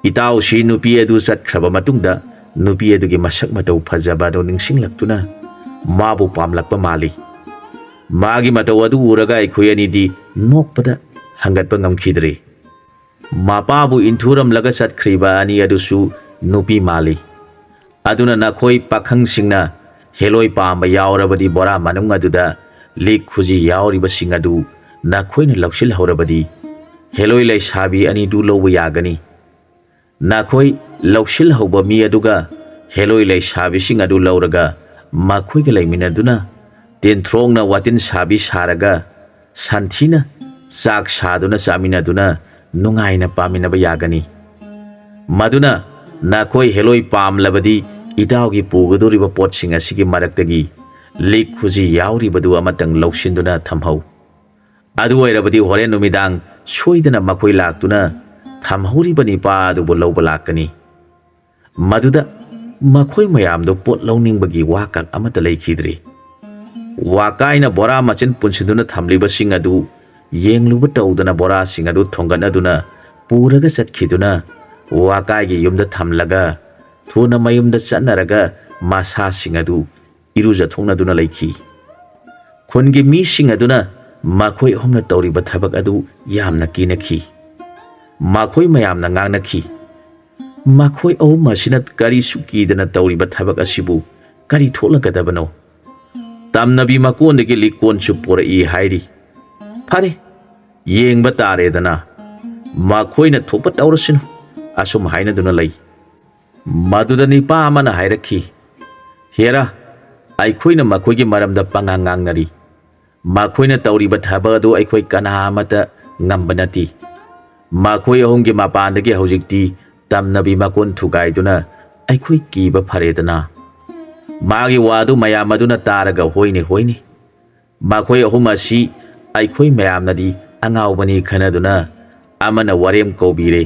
ꯏꯇꯥꯎꯁꯤ ꯅꯨꯄꯤ ꯑꯗꯨ ꯆꯠꯈ꯭ꯔꯕ ꯃꯇꯨꯡꯗ ꯅꯨꯄꯤ ꯑꯗꯨꯒꯤ ꯃꯁꯛ ꯃꯇꯧ ꯐꯖꯕ ꯑꯗꯨ ꯅꯤꯡꯁꯤꯡꯂꯛꯇꯨꯅ ꯃꯥꯕꯨ ꯄꯥꯝꯂꯛꯄ ꯃꯥꯜꯂꯤ꯫" ꯃꯥꯒꯤ ꯃꯇꯧ ꯑꯗꯨ ꯎꯔꯒ ꯑꯩꯈꯣꯏ ꯑꯅꯤꯗꯤ ꯅꯣꯛꯄꯗ ꯍꯪꯒꯠꯄ ꯉꯝꯈꯤꯗ꯭ꯔꯦ꯫ ꯃꯄꯥꯕꯨ ꯏꯟꯊꯨꯔꯝꯂꯒ ꯆꯠꯈ꯭ꯔꯤꯕ ꯑꯅꯤ ꯑꯗꯨꯁꯨ ꯅꯨꯄꯤ ꯃꯥꯜꯂꯤ꯫ ꯑꯗꯨꯅ ꯅꯈꯣꯏ ꯄꯥꯈꯪꯁꯤꯡꯅ ꯍꯦꯂꯣꯏ ꯄꯥꯝꯕ ꯌꯥꯎꯔꯕꯗꯤ ꯕꯣꯔꯥ ꯃꯅꯨꯡ ꯑꯗꯨꯗ ꯂꯤꯛ ꯈꯨꯖꯤ ꯌꯥꯎꯔꯤꯕꯁꯤꯡ ꯑꯗꯨ ꯅꯈꯣꯏꯅ ꯂꯧꯁꯤꯜꯍꯧꯔꯕꯗꯤ ꯍꯦꯂꯣꯏ ꯂꯩꯁꯥꯕꯤ ꯑꯅꯤꯗꯨ ꯂꯧꯕ ꯌꯥꯒꯅꯤ꯫ ꯅꯈꯣꯏ ꯂꯧꯁꯤꯜꯍꯧꯕ ꯃꯤ ꯑꯗꯨꯒ ꯍꯦꯂꯣꯏ ꯂꯩꯁꯥꯕꯤꯁꯤꯡ ꯑꯗꯨ ꯂꯧꯔꯒ ꯃꯈꯣꯏꯒ ꯂꯩꯃꯤꯟꯅꯗꯨꯅ ꯇꯦꯟꯊ꯭ꯔꯣꯛꯅ ꯋꯥꯇꯤꯟ ꯁꯥꯕꯤ ꯁꯥꯔꯒ ꯁꯟꯊꯤꯅ ꯆꯥꯛ ꯁꯥꯗꯨꯅ ꯆꯥꯃꯤꯟꯅꯗꯨꯅ ꯅꯨꯡꯉꯥꯏꯅ ꯄꯥꯃꯤꯟꯅꯕ ꯌꯥꯒꯅꯤ꯫ ꯃꯗꯨꯅ ꯅꯈꯣꯏ ꯍꯦꯂꯣꯏ ꯄꯥꯝꯂꯕꯗꯤ ꯏꯇꯥꯎꯒꯤ ꯄꯨꯒꯗꯧꯔꯤꯕ ꯄꯣꯠꯁꯤꯡ ꯑꯁꯤꯒꯤ ꯃꯔꯛꯇꯒꯤ ꯂꯤꯛ ꯈꯨꯖꯤ ꯌꯥꯎꯔꯤꯕꯗꯨ ꯑꯃꯇꯪ ꯂꯧꯁꯤꯟꯗꯨꯅ ꯊꯝꯍꯧ꯫ ꯑꯗꯨ ꯑꯣꯏꯔꯕꯗꯤ ꯍꯣꯔꯦꯟ ꯅꯨꯃꯤꯗꯥꯡ ꯁꯣꯏꯗꯅ ꯃꯈꯣꯏ ꯂꯥꯛꯇꯨꯅ ꯊꯝꯍꯧꯔꯤꯕ ꯅꯤꯄꯥ ꯑꯗꯨꯕꯨ ꯂꯧꯕ ꯂꯥꯛꯀꯅꯤ꯫ ꯃꯗꯨꯗ ꯃꯈꯣꯏ ꯃꯌꯥꯝꯗꯨ ꯄꯣꯠ ꯂꯧꯅꯤꯡꯕꯒꯤ ꯋꯥ ꯀꯛ ꯑꯃꯠꯇ ꯂꯩꯈꯤꯗ꯭ꯔꯤ꯫ ꯋꯥꯀꯥꯏꯅ ꯕꯣꯔꯥ ꯃꯆꯤꯟ ꯄꯨꯟꯁꯤꯟꯗꯨꯅ ꯊꯝꯂꯤꯕꯁꯤꯡ ꯑꯗꯨ ꯌꯦꯡꯂꯨꯕ ꯇꯧꯗꯅ ꯕꯣꯔꯥꯁꯤꯡ ꯑꯗꯨ ꯊꯣꯡꯒꯠꯅꯗꯨꯅ ꯄꯨꯔꯒ ꯆꯠꯈꯤꯗꯨꯅ ꯋꯥꯀꯥꯏꯒꯤ ꯌꯨꯝꯗ ꯊꯝꯂꯒ ꯊꯨꯅ ꯃꯌꯨꯝꯗ ꯆꯠꯅꯔꯒ ꯃꯁꯥꯁꯤꯡ ꯑꯗꯨ ꯏꯔꯨꯖꯊꯣꯛꯅꯗꯨꯅ ꯂꯩꯈꯤ꯫ ꯈꯨꯟꯒꯤ ꯃꯤꯁꯤꯡ ꯑꯗꯨꯅ ꯃꯈꯣꯏ ꯑꯍꯨꯝꯅ ꯇꯧꯔꯤꯕ ꯊꯕꯛ ꯑꯗꯨ ꯌꯥꯝꯅ ꯀꯤꯅꯈꯤ꯫ ꯃꯈꯣꯏ ꯃꯌꯥꯝꯅ ꯉꯥꯡꯅꯈꯤ, "ꯃꯈꯣꯏ ꯑꯍꯨꯝ ꯑꯁꯤꯅ ꯀꯔꯤꯁꯨ ꯀꯤꯗꯅ ꯇꯧꯔꯤꯕ ꯊꯕꯛ ꯑꯁꯤꯕꯨ ꯀꯔꯤ ꯊꯣꯛꯂꯒꯗꯕꯅꯣ? ꯇꯝꯅꯕꯤ ꯃꯀꯣꯟꯗꯒꯤ ꯂꯤꯛꯀꯣꯟꯁꯨ ꯄꯣꯔꯛꯏ ꯍꯥꯏꯔꯤ꯫ ꯐꯔꯦ, ꯌꯦꯡꯕ ꯇꯥꯔꯦꯗꯅ, ꯃꯈꯣꯏꯅ ꯊꯣꯛꯄ ꯇꯧꯔꯁꯅꯨ," ꯑꯁꯨꯝ ꯍꯥꯏꯅꯗꯨꯅ ꯂꯩ꯫ ꯃꯗꯨꯗ ꯅꯤꯄꯥ ꯑꯃꯅ ꯍꯥꯏꯔꯛꯈꯤ, "ꯍꯦꯔꯥ, ꯑꯩꯈꯣꯏꯅ ꯃꯈꯣꯏꯒꯤ ꯃꯔꯝꯗ ꯄꯉꯥꯡ ꯉꯥꯡꯅꯔꯤ꯫ ꯃꯈꯣꯏꯅ ꯇꯧꯔꯤꯕ ꯊꯕꯛ ꯑꯗꯨ ꯑꯩꯈꯣꯏ ꯀꯅꯥ ꯑꯃꯠꯇ ꯉꯝꯕ ꯅꯠꯇꯦ꯫ ꯃꯈꯣꯏ ꯑꯍꯨꯝꯒꯤ ꯃꯄꯥꯟꯗꯒꯤ ꯍꯧꯖꯤꯛꯇꯤ ꯇꯝꯅꯕꯤ ꯃꯀꯣꯟ ꯊꯨꯒꯥꯏꯗꯨꯅ ꯑꯩꯈꯣꯏ ꯀꯤꯕ ꯐꯔꯦꯗꯅ꯫ ꯃꯥꯒꯤ ꯋꯥꯗꯨ ꯃꯌꯥꯝ ꯑꯗꯨꯅ ꯇꯥꯔꯒ ꯍꯣꯏꯅꯦ, ꯍꯣꯏꯅꯦ, ꯃꯈꯣꯏ ꯑꯍꯨꯝ ꯑꯁꯤ ꯑꯩꯈꯣꯏ ꯃꯌꯥꯝꯅꯗꯤ ꯑꯉꯥꯎꯕꯅꯤ ꯈꯟꯅꯗꯨꯅ ꯑꯃꯅ ꯋꯥꯔꯦꯝ ꯀꯧꯕꯤꯔꯦ,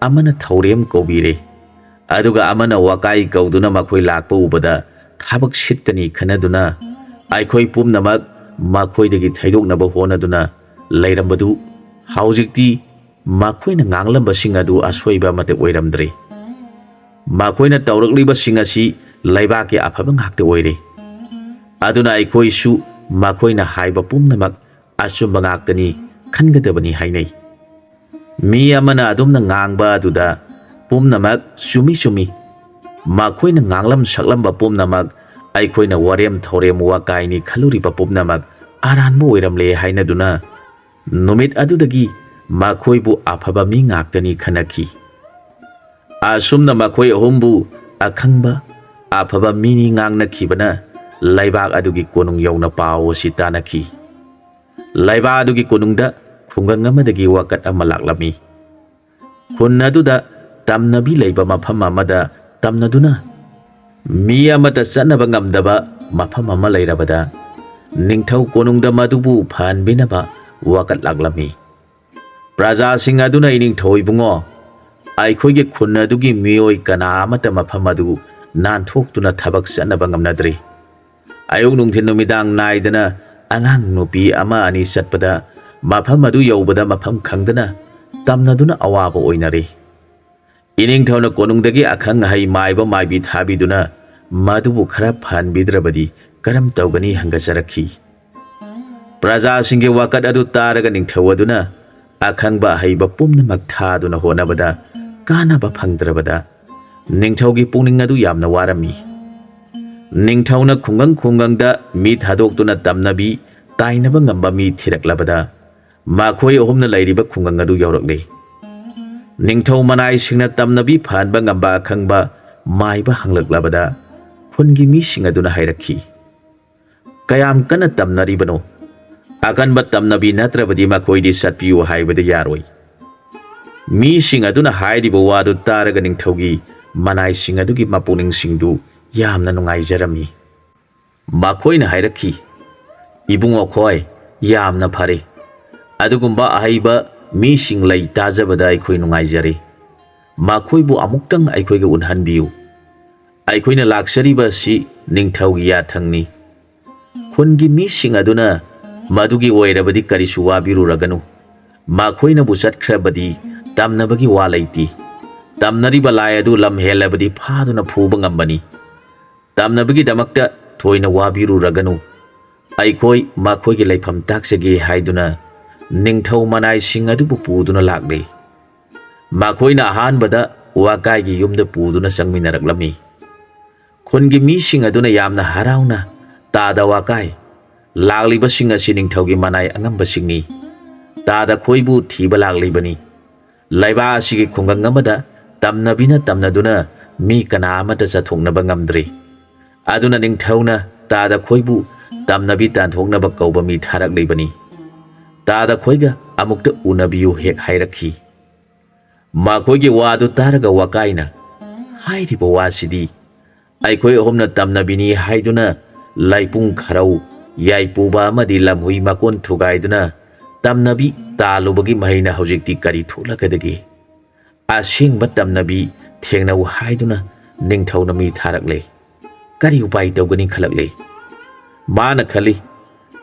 ꯑꯃꯅ ꯊꯧꯔꯦꯝ ꯀꯧꯕꯤꯔꯦ, ꯑꯗꯨꯒ ꯑꯃꯅ ꯋꯥꯀꯥꯏ ꯀꯧꯗꯨꯅ ꯃꯈꯣꯏ ꯂꯥꯛꯄ ꯎꯕꯗ ꯊꯕꯛ ꯁꯤꯠꯀꯅꯤ ꯈꯟꯅꯗꯨꯅ ꯑꯩꯈꯣꯏ ꯄꯨꯝꯅꯃꯛ ꯃꯈꯣꯏꯗꯒꯤ ꯊꯩꯗꯣꯛꯅꯕ ꯍꯣꯠꯅꯗꯨꯅ ꯂꯩꯔꯝꯕꯗꯨ ꯍꯧꯖꯤꯛꯇꯤ ꯃꯈꯣꯏꯅ ꯉꯥꯡꯂꯝꯕꯁꯤꯡ ꯑꯗꯨ ꯑꯁꯣꯏꯕ ꯑꯃꯠꯇ ꯑꯣꯏꯔꯝꯗ꯭ꯔꯦ꯫ ꯃꯈꯣꯏꯅ ꯇꯧꯔꯛꯂꯤꯕꯁꯤꯡ ꯑꯁꯤ ꯂꯩꯕꯥꯛꯀꯤ ꯑꯐꯕ ꯉꯥꯛꯇ ꯑꯣꯏꯔꯦ꯫ ꯑꯗꯨꯅ ꯑꯩꯈꯣꯏꯁꯨ ꯃꯈꯣꯏꯅ ꯍꯥꯏꯕ ꯄꯨꯝꯅꯃꯛ ꯑꯆꯨꯝꯕ ꯉꯥꯛꯇꯅꯤ ꯈꯟꯒꯗꯕꯅꯤ ꯍꯥꯏꯅꯩ꯫ ꯃꯤ ꯑꯃꯅ ꯑꯗꯨꯝꯅ ꯉꯥꯡꯕ ꯑꯗꯨꯗ ꯄꯨꯝꯅꯃꯛ ꯆꯨꯝꯃꯤ ꯆꯨꯝꯃꯤ꯫ ꯃꯈꯣꯏꯅ ꯉꯥꯡꯂꯝ ꯁꯛꯂꯝꯕ ꯄꯨꯝꯅꯃꯛ ꯑꯩꯈꯣꯏꯅ ꯋꯥꯔꯦꯝ ꯊꯧꯔꯦꯝ ꯋꯥꯀꯥꯏꯅꯤ ꯈꯜꯂꯨꯔꯤꯕ ꯄꯨꯝꯅꯃꯛ ꯑꯔꯥꯟꯕ ꯑꯣꯏꯔꯝꯂꯦ ꯍꯥꯏꯅꯗꯨꯅ ꯅꯨꯃꯤꯠ ꯑꯗꯨꯗꯒꯤ ꯃꯈꯣꯏꯕꯨ ꯑꯐꯕ ꯃꯤ ꯉꯥꯛꯇꯅꯤ ꯈꯟꯅꯈꯤ꯫ ꯑꯁꯨꯝꯅ ꯃꯈꯣꯏ ꯑꯍꯨꯝꯕꯨ ꯑꯈꯪꯕ, ꯑꯐꯕ ꯃꯤꯅꯤ ꯉꯥꯡꯅꯈꯤꯕꯅ ꯂꯩꯕꯥꯛ ꯑꯗꯨꯒꯤ ꯀꯣꯅꯨꯡ ꯌꯧꯅ ꯄꯥꯎ ꯑꯁꯤ ꯇꯥꯅꯈꯤ꯫ ꯂꯩꯕꯥꯛ ꯑꯗꯨꯒꯤ ꯀꯣꯅꯨꯡꯗ ꯈꯨꯡꯒꯪ ꯑꯃꯗꯒꯤ ꯋꯥꯀꯠ ꯑꯃ ꯂꯥꯛꯂꯝꯃꯤ꯫ ꯈꯨꯟ ꯑꯗꯨꯗ ꯇꯝꯅꯕꯤ ꯂꯩꯕ ꯃꯐꯝ ꯑꯃꯗ ꯇꯝꯅꯗꯨꯅ ꯃꯤ ꯑꯃꯠꯇ ꯆꯠꯅꯕ ꯉꯝꯗꯕ ꯃꯐꯝ ꯑꯃ ꯂꯩꯔꯕꯗ ꯅꯤꯡꯊꯧ ꯀꯣꯅꯨꯡꯗ ꯃꯗꯨꯕꯨ ꯐꯍꯟꯕꯤꯅꯕ ꯋꯥꯀꯠ ꯂꯥꯛꯂꯝꯃꯤ꯫ ꯄ꯭ꯔꯖꯥꯁꯤꯡ ꯑꯗꯨꯅ, "ꯏꯅꯤꯡꯊꯧ ꯏꯕꯨꯡꯉꯣ, ꯑꯩꯈꯣꯏꯒꯤ ꯈꯨꯟ ꯑꯗꯨꯒꯤ ꯃꯤꯑꯣꯏ ꯀꯅꯥ ꯑꯃꯠꯇ ꯃꯐꯝ ꯑꯗꯨ ꯅꯥꯟꯊꯣꯛꯇꯨꯅ ꯊꯕꯛ ꯆꯠꯅꯕ ꯉꯝꯅꯗ꯭ꯔꯤ꯫ ꯑꯌꯨꯛ ꯅꯨꯡꯊꯤꯜ ꯅꯨꯃꯤꯗꯥꯡ ꯅꯥꯏꯗꯅ ꯑꯉꯥꯡ ꯅꯨꯄꯤ ꯑꯃ ꯑꯅꯤ ꯆꯠꯄꯗ ꯃꯐꯝ ꯑꯗꯨ ꯌꯧꯕꯗ ꯃꯐꯝ ꯈꯪꯗꯅ ꯇꯝꯅꯗꯨꯅ ꯑꯋꯥꯕ ꯑꯣꯏꯅꯔꯤ꯫ ꯏꯅꯤꯡꯊꯧꯅ ꯀꯣꯅꯨꯡꯗꯒꯤ ꯑꯈꯪ ꯑꯍꯩ ꯃꯥꯏꯕ ꯃꯥꯏꯕꯤ ꯊꯥꯕꯤꯗꯨꯅ ꯃꯗꯨꯕꯨ ꯈꯔ ꯐꯍꯟꯕꯤꯗ꯭ꯔꯕꯗꯤ ꯀꯔꯝ ꯇꯧꯒꯅꯤ?" ꯍꯪꯒꯠꯆꯔꯛꯈꯤ꯫ ꯄ꯭ꯔꯖꯥꯁꯤꯡꯒꯤ ꯋꯥꯀꯠ ꯑꯗꯨ ꯇꯥꯔꯒ ꯅꯤꯡꯊꯧ ꯑꯗꯨꯅ ꯑꯈꯪꯕ ꯑꯍꯩꯕ ꯄꯨꯝꯅꯃꯛ ꯊꯥꯗꯨꯅ ꯍꯣꯠꯅꯕꯗ ꯀꯥꯟꯅꯕ ꯐꯪꯗ꯭ꯔꯕꯗ ꯅꯤꯡꯊꯧꯒꯤ ꯄꯨꯛꯅꯤꯡ ꯑꯗꯨ ꯌꯥꯝꯅ ꯋꯥꯔꯝꯃꯤ꯫ ꯅꯤꯡꯊꯧꯅ ꯈꯨꯡꯒꯪ ꯈꯨꯡꯒꯪꯗ ꯃꯤ ꯊꯥꯗꯣꯛꯇꯨꯅ ꯇꯝꯅꯕꯤ ꯇꯥꯏꯅꯕ ꯉꯝꯕ ꯃꯤ ꯊꯤꯔꯛꯂꯕꯗ ꯃꯈꯣꯏ ꯑꯍꯨꯝꯅ ꯂꯩꯔꯤꯕ ꯈꯨꯡꯒꯪ ꯑꯗꯨ ꯌꯧꯔꯛꯂꯦ꯫ ꯅꯤꯡꯊꯧ ꯃꯅꯥꯏꯁꯤꯡꯅ ꯇꯝꯅꯕꯤ ꯐꯍꯟꯕ ꯉꯝꯕ ꯑꯈꯪꯕ ꯃꯥꯏꯕ ꯍꯪꯂꯛꯂꯕꯗ ꯈꯨꯟꯒꯤ ꯃꯤꯁꯤꯡ ꯑꯗꯨꯅ ꯍꯥꯏꯔꯛꯈꯤ, "ꯀꯌꯥꯝ ꯀꯟꯅ ꯇꯝꯅꯔꯤꯕꯅꯣ? ꯑꯀꯟꯕ ꯇꯝꯅꯕꯤ ꯅꯠꯇ꯭ꯔꯕꯗꯤ ꯃꯈꯣꯏꯗꯤ ꯆꯠꯄꯤꯌꯨ ꯍꯥꯏꯕꯗ ꯌꯥꯔꯣꯏ꯫ ꯃꯤꯁꯤꯡ ꯑꯗꯨꯅ ꯍꯥꯏꯔꯤꯕ ꯋꯥꯗꯨ ꯇꯥꯔꯒ ꯅꯤꯡꯊꯧꯒꯤ ꯃꯅꯥꯏꯁꯤꯡ ꯑꯗꯨꯒꯤ ꯃꯄꯨꯛꯅꯤꯡꯁꯤꯡꯗꯨ ꯌꯥꯝꯅ ꯅꯨꯡꯉꯥꯏꯖꯔꯝꯃꯤ꯫ ꯃꯈꯣꯏꯅ ꯍꯥꯏꯔꯛꯈꯤ, "ꯏꯕꯨꯡꯉꯣ ꯈꯣꯏ, ꯌꯥꯝꯅ ꯐꯔꯦ꯫ ꯑꯗꯨꯒꯨꯝꯕ ꯑꯍꯩꯕ ꯃꯤꯁꯤꯡ ꯂꯩ ꯇꯥꯖꯕꯗ ꯑꯩꯈꯣꯏ ꯅꯨꯡꯉꯥꯏꯖꯔꯦ꯫ ꯃꯈꯣꯏꯕꯨ ꯑꯃꯨꯛꯇꯪ ꯑꯩꯈꯣꯏꯒ ꯎꯅꯍꯟꯕꯤꯌꯨ꯫ ꯑꯩꯈꯣꯏꯅ ꯂꯥꯛꯆꯔꯤꯕ ꯑꯁꯤ ꯅꯤꯡꯊꯧꯒꯤ ꯌꯥꯊꯪꯅꯤ꯫" ꯈꯨꯟꯒꯤ ꯃꯤꯁꯤꯡ ꯑꯗꯨꯅ, "ꯃꯗꯨꯒꯤ ꯑꯣꯏꯔꯕꯗꯤ ꯀꯔꯤꯁꯨ ꯋꯥꯕꯤꯔꯨꯔꯒꯅꯨ꯫ ꯃꯈꯣꯏꯅꯕꯨ ꯆꯠꯈ꯭ꯔꯕꯗꯤ ꯇꯝꯅꯕꯒꯤ ꯋꯥ ꯂꯩꯇꯦ꯫ ꯇꯝꯅꯔꯤꯕ ꯂꯥꯏ ꯑꯗꯨ ꯂꯝ ꯍꯦꯜꯂꯕꯗꯤ ꯐꯥꯗꯨꯅ ꯐꯨꯕ ꯉꯝꯕꯅꯤ꯫ ꯇꯝꯅꯕꯒꯤꯗꯃꯛꯇ ꯊꯣꯏꯅ ꯋꯥꯕꯤꯔꯨꯔꯒꯅꯨ꯫ ꯑꯩꯈꯣꯏ ꯃꯈꯣꯏꯒꯤ ꯂꯩꯐꯝ ꯇꯥꯛꯆꯒꯦ" ꯍꯥꯏꯗꯨꯅ ꯅꯤꯡꯊꯧ ꯃꯅꯥꯏꯁꯤꯡ ꯑꯗꯨꯕꯨ ꯄꯨꯗꯨꯅ ꯂꯥꯛꯂꯤ꯫ ꯃꯈꯣꯏꯅ ꯑꯍꯥꯟꯕꯗ ꯋꯥꯀꯥꯏꯒꯤ ꯌꯨꯝꯗ ꯄꯨꯗꯨꯅ ꯆꯪꯃꯤꯟꯅꯔꯛꯂꯝꯃꯤ꯫ ꯈꯨꯟꯒꯤ ꯃꯤꯁꯤꯡ ꯑꯗꯨꯅ ꯌꯥꯝꯅ ꯍꯔꯥꯎꯅ, "ꯇꯥꯗ ꯋꯥꯀꯥꯏ, ꯂꯥꯛꯂꯤꯕꯁꯤꯡ ꯑꯁꯤ ꯅꯤꯡꯊꯧꯒꯤ ꯃꯅꯥꯏ ꯑꯉꯝꯕꯁꯤꯡꯅꯤ꯫ ꯇꯥꯗ ꯈꯣꯏꯕꯨ ꯊꯤꯕ ꯂꯥꯛꯂꯤꯕꯅꯤ꯫ ꯂꯩꯕꯥꯛ ꯑꯁꯤꯒꯤ ꯈꯨꯡꯒꯪ ꯑꯃꯗ ꯇꯝꯅꯕꯤꯅ ꯇꯝꯅꯗꯨꯅ ꯃꯤ ꯀꯅꯥ ꯑꯃꯠꯇ ꯆꯠꯊꯣꯛꯅꯕ ꯉꯝꯗ꯭ꯔꯤ꯫ ꯑꯗꯨꯅ ꯅꯤꯡꯊꯧꯅ ꯇꯥꯗ ꯈꯣꯏꯕꯨ ꯇꯝꯅꯕꯤ ꯇꯥꯟꯊꯣꯛꯅꯕ ꯀꯧꯕ ꯃꯤ ꯊꯥꯔꯛꯂꯤꯕꯅꯤ꯫ ꯇꯥꯗ ꯈꯣꯏꯒ ꯑꯃꯨꯛꯇ ꯎꯅꯕꯤꯌꯨ" ꯍꯦꯛ ꯍꯥꯏꯔꯛꯈꯤ꯫ ꯃꯈꯣꯏꯒꯤ ꯋꯥꯗꯨ ꯇꯥꯔꯒ ꯋꯥꯀꯥꯏꯅ, "ꯍꯥꯏꯔꯤꯕ ꯋꯥꯁꯤꯗꯤ ꯑꯩꯈꯣꯏ ꯑꯍꯨꯝꯅ ꯇꯝꯅꯕꯤꯅꯤ ꯍꯥꯏꯗꯨꯅ ꯂꯩꯄꯨꯡ ꯈꯔꯧ, ꯌꯥꯏꯄꯨꯕ ꯑꯃꯗꯤ ꯂꯝꯍꯨꯏ ꯃꯀꯣꯟ ꯊꯨꯒꯥꯏꯗꯨꯅ ꯇꯝꯅꯕꯤ ꯇꯥꯜꯂꯨꯕꯒꯤ ꯃꯍꯩꯅ ꯍꯧꯖꯤꯛꯇꯤ ꯀꯔꯤ ꯊꯣꯛꯂꯛꯀꯗꯒꯦ? ꯑꯁꯦꯡꯕ ꯇꯝꯅꯕꯤ ꯊꯦꯡꯅꯧ ꯍꯥꯏꯗꯨꯅ ꯅꯤꯡꯊꯧꯅ ꯃꯤ ꯊꯥꯔꯛꯂꯦ꯫ ꯀꯔꯤ ꯎꯄꯥꯏ ꯇꯧꯒꯅꯤ?" ꯈꯜꯂꯛꯂꯦ꯫ ꯃꯥꯅ ꯈꯜꯂꯤ,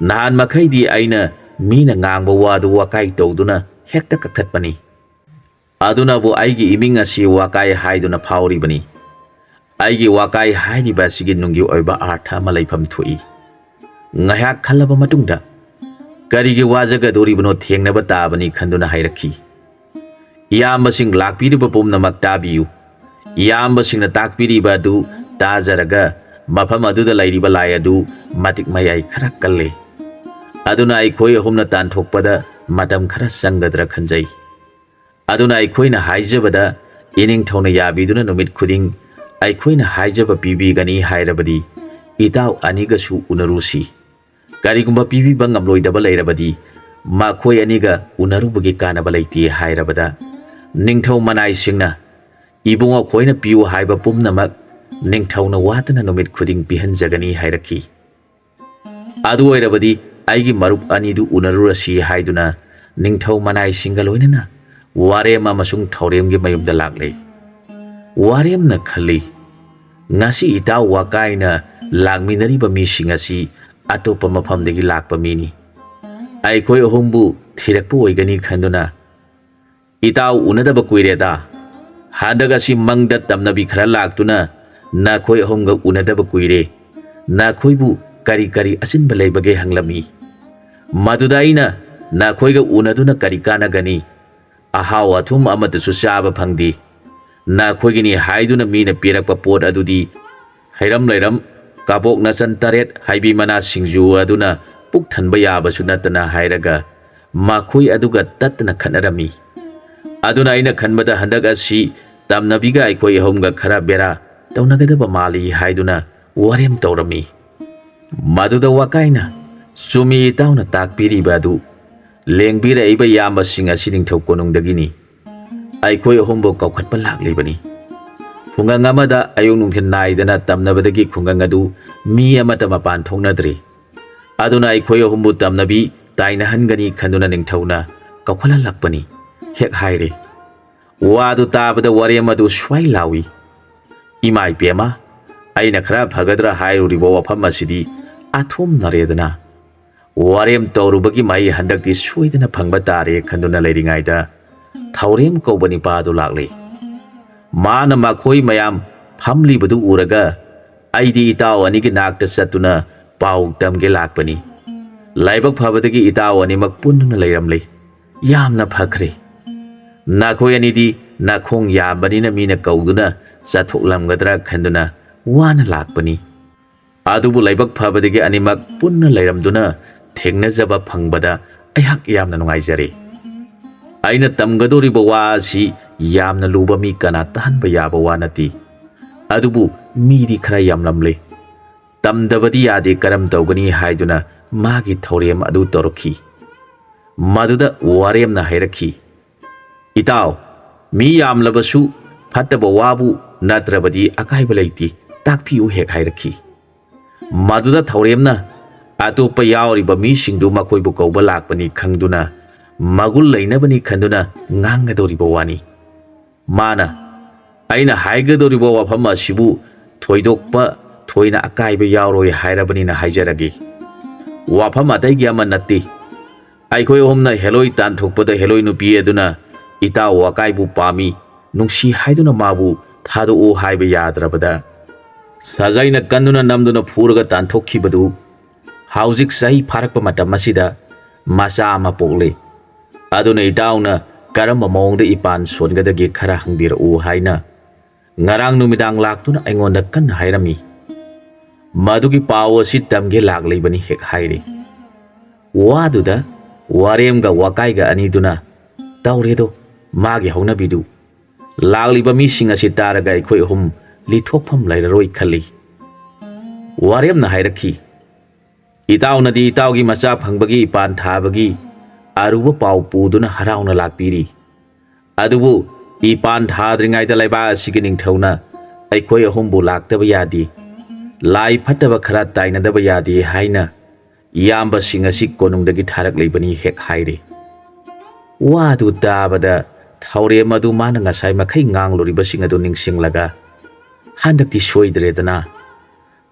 "ꯅꯍꯥꯟ ꯃꯈꯩꯗꯤ ꯑꯩꯅ ꯃꯤꯅ ꯉꯥꯡꯕ ꯋꯥꯗꯨ ꯋꯥꯀꯥꯏ ꯇꯧꯗꯨꯅ ꯍꯦꯛꯇ ꯀꯛꯊꯠꯄꯅꯤ꯫ ꯑꯗꯨꯅꯕꯨ ꯑꯩꯒꯤ ꯏꯃꯤꯡ ꯑꯁꯤ ꯋꯥꯀꯥꯏ ꯍꯥꯏꯗꯨꯅ ꯐꯥꯎꯔꯤꯕꯅꯤ꯫ ꯑꯩꯒꯤ ꯋꯥꯀꯥꯏ ꯍꯥꯏꯔꯤꯕ ꯑꯁꯤꯒꯤ ꯅꯨꯡꯒꯤ ꯑꯣꯏꯕ ꯑꯥꯔꯊ ꯑꯃ ꯂꯩꯐꯝ ꯊꯣꯛꯏ꯫" ꯉꯥꯏꯍꯥꯛ ꯈꯜꯂꯕ ꯃꯇꯨꯡꯗ, "ꯀꯔꯤꯒꯤ ꯋꯥꯖꯒꯗꯣꯔꯤꯕꯅꯣ? ꯊꯦꯡꯅꯕ ꯇꯥꯕꯅꯤ" ꯈꯟꯗꯨꯅ ꯍꯥꯏꯔꯛꯈꯤ꯫ "ꯏꯌꯥꯝꯕꯁꯤꯡ, ꯂꯥꯛꯄꯤꯔꯤꯕ ꯄꯨꯝꯅꯃꯛ ꯇꯥꯕꯤꯌꯨ꯫ ꯏꯌꯥꯝꯕꯁꯤꯡꯅ ꯇꯥꯛꯄꯤꯔꯤꯕ ꯑꯗꯨ ꯇꯥꯖꯔꯒ ꯃꯐꯝ ꯑꯗꯨꯗ ꯂꯩꯔꯤꯕ ꯂꯥꯏ ꯑꯗꯨ ꯃꯇꯤꯛ ꯃꯌꯥꯏ ꯈꯔ ꯀꯜꯂꯤ꯫ ꯑꯗꯨꯅ ꯑꯩꯈꯣꯏ ꯑꯍꯨꯝꯅ ꯇꯥꯟꯊꯣꯛꯄꯗ ꯃꯇꯝ ꯈꯔ ꯆꯪꯒꯗ꯭ꯔꯥ ꯈꯟꯖꯩ꯫ ꯑꯗꯨꯅ ꯑꯩꯈꯣꯏꯅ ꯍꯥꯏꯖꯕꯗ ꯏꯅꯤꯡꯊꯧꯅ ꯌꯥꯕꯤꯗꯨꯅ ꯅꯨꯃꯤꯠ ꯈꯨꯗꯤꯡ ꯑꯩꯈꯣꯏꯅ ꯍꯥꯏꯖꯕ ꯄꯤꯕꯤꯒꯅꯤ ꯍꯥꯏꯔꯕꯗꯤ ꯏꯇꯥꯎ ꯑꯅꯤꯒꯁꯨ ꯎꯅꯔꯨꯁꯤ꯫ ꯀꯔꯤꯒꯨꯝꯕ ꯄꯤꯕꯤꯕ ꯉꯝꯂꯣꯏꯗꯕ ꯂꯩꯔꯕꯗꯤ ꯃꯈꯣꯏ ꯑꯅꯤꯒ ꯎꯅꯔꯨꯕꯒꯤ ꯀꯥꯟꯅꯕ ꯂꯩꯇꯦ" ꯍꯥꯏꯔꯕꯗ, ꯅꯤꯡꯊꯧ ꯃꯅꯥꯏꯁꯤꯡꯅ, "ꯏꯕꯨꯡꯉꯣ ꯈꯣꯏꯅ ꯄꯤꯌꯨ ꯍꯥꯏꯕ ꯄꯨꯝꯅꯃꯛ ꯅꯤꯡꯊꯧꯅ ꯋꯥꯠꯇꯅ ꯅꯨꯃꯤꯠ ꯈꯨꯗꯤꯡ ꯄꯤꯍꯟꯖꯒꯅꯤ" ꯍꯥꯏꯔꯛꯈꯤ꯫ "ꯑꯗꯨ ꯑꯣꯏꯔꯕꯗꯤ ꯑꯩꯒꯤ ꯃꯔꯨꯞ ꯑꯅꯤꯗꯨ ꯎꯅꯔꯨꯔꯁꯤ" ꯍꯥꯏꯗꯨꯅ ꯅꯤꯡꯊꯧ ꯃꯅꯥꯏꯁꯤꯡꯒ ꯂꯣꯏꯅꯅ ꯋꯥꯔꯦꯝ ꯑꯃꯁꯨꯡ ꯊꯧꯔꯦꯝꯒꯤ ꯃꯌꯨꯝꯗ ꯂꯥꯛꯂꯦ꯫ ꯋꯥꯔꯦꯝꯅ ꯈꯜꯂꯤ, "ꯉꯁꯤ ꯏꯇꯥꯎ ꯋꯥꯀꯥꯏꯅ ꯂꯥꯛꯃꯤꯟꯅꯔꯤꯕ ꯃꯤꯁꯤꯡ ꯑꯁꯤ ꯑꯇꯣꯞꯄ ꯃꯐꯝꯗꯒꯤ ꯂꯥꯛꯄ ꯃꯤꯅꯤ꯫ ꯑꯩꯈꯣꯏ ꯑꯍꯨꯝꯕꯨ ꯊꯤꯔꯛꯄ ꯑꯣꯏꯒꯅꯤ" ꯈꯟꯗꯨꯅ, "ꯏꯇꯥꯎ ꯎꯅꯗꯕ ꯀꯨꯏꯔꯦꯗ꯫ ꯍꯟꯗꯛ ꯑꯁꯤ ꯃꯪꯗ ꯇꯝꯅꯕꯤ ꯈꯔ ꯂꯥꯛꯇꯨꯅ ꯅꯈꯣꯏ ꯑꯍꯨꯝꯒ ꯎꯅꯗꯕ ꯀꯨꯏꯔꯦ꯫ ꯅꯈꯣꯏꯕꯨ ꯀꯔꯤ ꯀꯔꯤ ꯑꯆꯤꯟꯕ ꯂꯩꯕꯒꯦ?" ꯍꯪꯂꯝꯃꯤ꯫ ꯃꯗꯨꯗ ꯑꯩꯅ, "ꯅꯈꯣꯏꯒ ꯎꯅꯗꯨꯅ ꯀꯔꯤ ꯀꯥꯟꯅꯒꯅꯤ? ꯑꯍꯥꯎ ꯑꯊꯨꯝ ꯑꯃꯠꯇꯁꯨ ꯆꯥꯕ ꯐꯪꯗꯦ꯫ ꯅꯈꯣꯏꯒꯤꯅꯤ ꯍꯥꯏꯗꯨꯅ ꯃꯤꯅ ꯄꯤꯔꯛꯄ ꯄꯣꯠ ꯑꯗꯨꯗꯤ ꯍꯩꯔꯝ ꯂꯩꯔꯝ, ꯀꯕꯣꯛ ꯅꯆꯟ ꯇꯔꯦꯠ, ꯍꯩꯕꯤ ꯃꯅꯥ ꯁꯤꯡꯖꯨ ꯑꯗꯨꯅ ꯄꯨꯛ ꯊꯟꯕ ꯌꯥꯕꯁꯨ ꯅꯠꯇꯅ" ꯍꯥꯏꯔꯒ ꯃꯈꯣꯏ ꯑꯗꯨꯒ ꯇꯠꯇꯅ ꯈꯠꯅꯔꯝꯃꯤ꯫ ꯑꯗꯨꯅ ꯑꯩꯅ ꯈꯟꯕꯗ ꯍꯟꯗꯛ ꯑꯁꯤ ꯇꯝꯅꯕꯤꯒ ꯑꯩꯈꯣꯏ ꯑꯍꯨꯝꯒ ꯈꯔ ꯕꯦꯔꯥ ꯇꯧꯅꯒꯗꯕ ꯃꯥꯜꯂꯤ ꯍꯥꯏꯗꯨꯅ ꯋꯥꯔꯦꯝ ꯇꯧꯔꯝꯃꯤ꯫ ꯃꯗꯨꯗ ꯋꯥꯀꯥꯏꯅ, "ꯆꯨꯝꯃꯤ ꯏꯇꯥꯎꯅ ꯇꯥꯛꯄꯤꯔꯤꯕ ꯑꯗꯨ꯫ ꯂꯦꯡꯕꯤꯔꯛꯏꯕ ꯏꯌꯥꯝꯕꯁꯤꯡ ꯑꯁꯤ ꯅꯤꯡꯊꯧ ꯀꯣꯅꯨꯡꯗꯒꯤꯅꯤ꯫ ꯑꯩꯈꯣꯏ ꯑꯍꯨꯝꯕꯨ ꯀꯧꯈꯠꯄ ꯂꯥꯛꯂꯤꯕꯅꯤ꯫ ꯈꯨꯡꯒꯪ ꯑꯃꯗ ꯑꯌꯨꯛ ꯅꯨꯡꯊꯤꯜ ꯅꯥꯏꯗꯅ ꯇꯝꯅꯕꯗꯒꯤ ꯈꯨꯡꯒꯪ ꯑꯗꯨ ꯃꯤ ꯑꯃꯠꯇ ꯃꯄꯥꯟ ꯊꯣꯛꯅꯗ꯭ꯔꯤ꯫ ꯑꯗꯨꯅ ꯑꯩꯈꯣꯏ ꯑꯍꯨꯝꯕꯨ ꯇꯝꯅꯕꯤ ꯇꯥꯏꯅꯍꯟꯒꯅꯤ ꯈꯟꯗꯨꯅ ꯅꯤꯡꯊꯧꯅ ꯀꯧꯈꯠꯍꯜꯂꯛꯄꯅꯤ" ꯍꯦꯛ ꯍꯥꯏꯔꯦ꯫ ꯋꯥꯗꯨ ꯇꯥꯕꯗ ꯋꯥꯔꯦꯝ ꯑꯗꯨ ꯁ꯭ꯋꯥꯏ ꯂꯥꯎꯏ꯫ "ꯏꯃꯥ ꯏꯕꯦꯝꯃ, ꯑꯩꯅ ꯈꯔ ꯐꯒꯗ꯭ꯔꯥ ꯍꯥꯏꯔꯨꯔꯤꯕ ꯋꯥꯐꯝ ꯑꯁꯤꯗꯤ ꯑꯊꯣꯝꯅꯔꯦꯗꯅ꯫ ꯋꯥꯔꯦꯝ ꯇꯧꯔꯨꯕꯒꯤ ꯃꯍꯩ ꯍꯟꯗꯛꯇꯤ ꯁꯣꯏꯗꯅ ꯐꯪꯕ ꯇꯥꯔꯦ" ꯈꯟꯗꯨꯅ ꯂꯩꯔꯤꯉꯩꯗ ꯊꯧꯔꯦꯝ ꯀꯧꯕ ꯅꯤꯄꯥ ꯑꯗꯨ ꯂꯥꯛꯂꯦ꯫ ꯃꯥꯅ ꯃꯈꯣꯏ ꯃꯌꯥꯝ ꯐꯝꯂꯤꯕꯗꯨ ꯎꯔꯒ, "ꯑꯩꯗꯤ ꯏꯇꯥꯎ ꯑꯅꯤꯒꯤ ꯅꯥꯛꯇ ꯆꯠꯇꯨꯅ ꯄꯥꯎ ꯇꯝꯒꯦ ꯂꯥꯛꯄꯅꯤ꯫ ꯂꯥꯏꯕꯛ ꯐꯕꯗꯒꯤ ꯏꯇꯥꯎ ꯑꯅꯤꯃꯛ ꯄꯨꯟꯗꯨꯅ ꯂꯩꯔꯝꯂꯦ꯫ ꯌꯥꯝꯅ ꯐꯈ꯭ꯔꯦ꯫ ꯅꯈꯣꯏ ꯑꯅꯤꯗꯤ ꯅꯈꯣꯡ ꯌꯥꯝꯕꯅꯤꯅ ꯃꯤꯅ ꯀꯧꯗꯨꯅ ꯆꯠꯊꯣꯛꯂꯝꯒꯗ꯭ꯔꯥ ꯈꯟꯗꯨꯅ ꯋꯥꯅ ꯂꯥꯛꯄꯅꯤ꯫ ꯑꯗꯨꯕꯨ ꯂꯥꯏꯕꯛ ꯐꯕꯗꯒꯤ ꯑꯅꯤꯃꯛ ꯄꯨꯟꯅ ꯂꯩꯔꯝꯗꯨꯅ ꯊꯦꯡꯅꯖꯕ ꯐꯪꯕꯗ ꯑꯩꯍꯥꯛ ꯌꯥꯝꯅ ꯅꯨꯡꯉꯥꯏꯖꯔꯦ꯫ ꯑꯩꯅ ꯇꯝꯒꯗꯧꯔꯤꯕ ꯋꯥ ꯑꯁꯤ ꯌꯥꯝꯅ ꯂꯨꯕ, ꯃꯤ ꯀꯅꯥ ꯇꯥꯍꯟꯕ ꯌꯥꯕ ꯋꯥ ꯅꯠꯇꯦ꯫ ꯑꯗꯨꯕꯨ ꯃꯤꯗꯤ ꯈꯔ ꯌꯥꯝꯂꯝꯂꯦ꯫ ꯇꯝꯗꯕꯗꯤ ꯌꯥꯗꯦ, ꯀꯔꯝ ꯇꯧꯒꯅꯤ?" ꯍꯥꯏꯗꯨꯅ ꯃꯥꯒꯤ ꯊꯧꯔꯦꯝ ꯑꯗꯨ ꯇꯧꯔꯛꯈꯤ꯫ ꯃꯗꯨꯗ ꯋꯥꯔꯦꯝꯅ ꯍꯥꯏꯔꯛꯈꯤ, "ꯏꯇꯥꯎ, "ꯃꯤ ꯌꯥꯝꯂꯕꯁꯨ ꯐꯠꯇꯕ ꯋꯥꯕꯨ ꯅꯠꯇ꯭ꯔꯕꯗꯤ ꯑꯀꯥꯏꯕ ꯂꯩꯇꯦ, ꯇꯥꯛꯄꯤꯌꯨ" ꯍꯦꯛ ꯍꯥꯏꯔꯛꯈꯤ꯫ ꯃꯗꯨꯗ ꯊꯧꯔꯦꯝꯅ ꯑꯇꯣꯞꯄ ꯌꯥꯎꯔꯤꯕ ꯃꯤꯁꯤꯡꯗꯨ ꯃꯈꯣꯏꯕꯨ ꯀꯧꯕ ꯂꯥꯛꯄꯅꯤ ꯈꯪꯗꯨꯅ, ꯃꯒꯨꯟ ꯂꯩꯅꯕꯅꯤ ꯈꯟꯗꯨꯅ ꯉꯥꯡꯒꯗꯧꯔꯤꯕ ꯋꯥꯅꯤ꯫ ꯃꯥꯅ, "ꯑꯩꯅ ꯍꯥꯏꯒꯗꯧꯔꯤꯕ ꯋꯥꯐꯝ ꯑꯁꯤꯕꯨ ꯊꯣꯏꯗꯣꯛꯄ ꯊꯣꯏꯅ ꯑꯀꯥꯏꯕ ꯌꯥꯎꯔꯣꯏ ꯍꯥꯏꯔꯕꯅꯤꯅ ꯍꯥꯏꯖꯔꯒꯦ꯫ ꯋꯥꯐꯝ ꯑꯇꯩꯒꯤ ꯑꯃ ꯅꯠꯇꯦ꯫ ꯑꯩꯈꯣꯏ ꯑꯍꯨꯝꯅ ꯍꯦꯂꯣꯏ ꯇꯥꯟꯊꯣꯛꯄꯗ ꯍꯦꯂꯣꯏ ꯅꯨꯄꯤ ꯑꯗꯨꯅ ꯏꯇꯥꯎ ꯋꯥꯀꯥꯏꯕꯨ ꯄꯥꯝꯃꯤ, ꯅꯨꯡꯁꯤ ꯍꯥꯏꯗꯨꯅ ꯃꯥꯕꯨ ꯊꯥꯗꯣꯛꯎ ꯍꯥꯏꯕ ꯌꯥꯗ꯭ꯔꯕꯗ, ꯁꯥꯖꯩꯅ ꯀꯟꯗꯨꯅ ꯅꯝꯗꯨꯅ ꯐꯨꯔꯒ ꯇꯥꯟꯊꯣꯛꯈꯤꯕꯗꯨ ꯍꯧꯖꯤꯛ ꯆꯍꯤ ꯐꯥꯔꯛꯄ ꯃꯇꯝ ꯑꯁꯤꯗ ꯃꯆꯥ ꯑꯃ ꯄꯣꯛꯂꯦ꯫ ꯑꯗꯨꯅ ꯏꯇꯥꯎꯅ ꯀꯔꯝꯕ ꯃꯑꯣꯡꯗ ꯏꯄꯥꯟ ꯁꯣꯟꯒꯗꯒꯦ ꯈꯔ ꯍꯪꯕꯤꯔꯛꯎ" ꯍꯥꯏꯅ ꯉꯔꯥꯡ ꯅꯨꯃꯤꯗꯥꯡ ꯂꯥꯛꯇꯨꯅ ꯑꯩꯉꯣꯟꯗ ꯀꯟꯅ ꯍꯥꯏꯔꯝꯃꯤ꯫ "ꯃꯗꯨꯒꯤ ꯄꯥꯎ ꯑꯁꯤ ꯇꯝꯒꯦ ꯂꯥꯛꯂꯤꯕꯅꯤ" ꯍꯦꯛ ꯍꯥꯏꯔꯤ꯫ ꯋꯥꯗꯨꯗ ꯋꯥꯔꯦꯝꯒ ꯋꯥꯀꯥꯏꯒ ꯑꯅꯤꯗꯨꯅ, "ꯇꯧꯔꯦꯗꯣ ꯃꯥꯒꯤ ꯍꯧꯅꯕꯤꯗꯨ, ꯂꯥꯛꯂꯤꯕ ꯃꯤꯁꯤꯡ ꯑꯁꯤ ꯇꯥꯔꯒ ꯑꯩꯈꯣꯏ ꯑꯍꯨꯝ ꯂꯤꯊꯣꯛꯐꯝ ꯂꯩꯔꯔꯣꯏ" ꯈꯜꯂꯤ꯫ ꯋꯥꯔꯦꯝꯅ ꯍꯥꯏꯔꯛꯈꯤ, "ꯏꯇꯥꯎꯅꯗꯤ ꯏꯇꯥꯎꯒꯤ ꯃꯆꯥ ꯐꯪꯕꯒꯤ ꯏꯄꯥꯟ ꯊꯥꯕꯒꯤ ꯑꯔꯨꯕ ꯄꯥꯎ ꯄꯨꯗꯨꯅ ꯍꯔꯥꯎꯅ ꯂꯥꯛꯄꯤꯔꯤ꯫ ꯑꯗꯨꯕꯨ ꯏꯄꯥꯟ ꯊꯥꯗ꯭ꯔꯤꯉꯩꯗ ꯂꯩꯕꯥꯛ ꯑꯁꯤꯒꯤ ꯅꯤꯡꯊꯧꯅ ꯑꯩꯈꯣꯏ ꯑꯍꯨꯝꯕꯨ ꯂꯥꯛꯇꯕ ꯌꯥꯗꯦ, ꯂꯥꯏ ꯐꯠꯇꯕ ꯈꯔ ꯇꯥꯏꯅꯗꯕ ꯌꯥꯗꯦ ꯍꯥꯏꯅ ꯏꯌꯥꯝꯕꯁꯤꯡ ꯑꯁꯤ ꯀꯣꯅꯨꯡꯗꯒꯤ ꯊꯥꯔꯛꯂꯤꯕꯅꯤ" ꯍꯦꯛ ꯍꯥꯏꯔꯦ꯫ ꯋꯥꯗꯨ ꯇꯥꯕꯗ ꯊꯧꯔꯦꯝ ꯑꯗꯨ ꯃꯥꯅ ꯉꯁꯥꯏ ꯃꯈꯩ ꯉꯥꯡꯂꯨꯔꯤꯕꯁꯤꯡ ꯑꯗꯨ ꯅꯤꯡꯁꯤꯡꯂꯒ, ꯍꯟꯗꯛꯇꯤ ꯁꯣꯏꯗ꯭ꯔꯦꯗꯅ,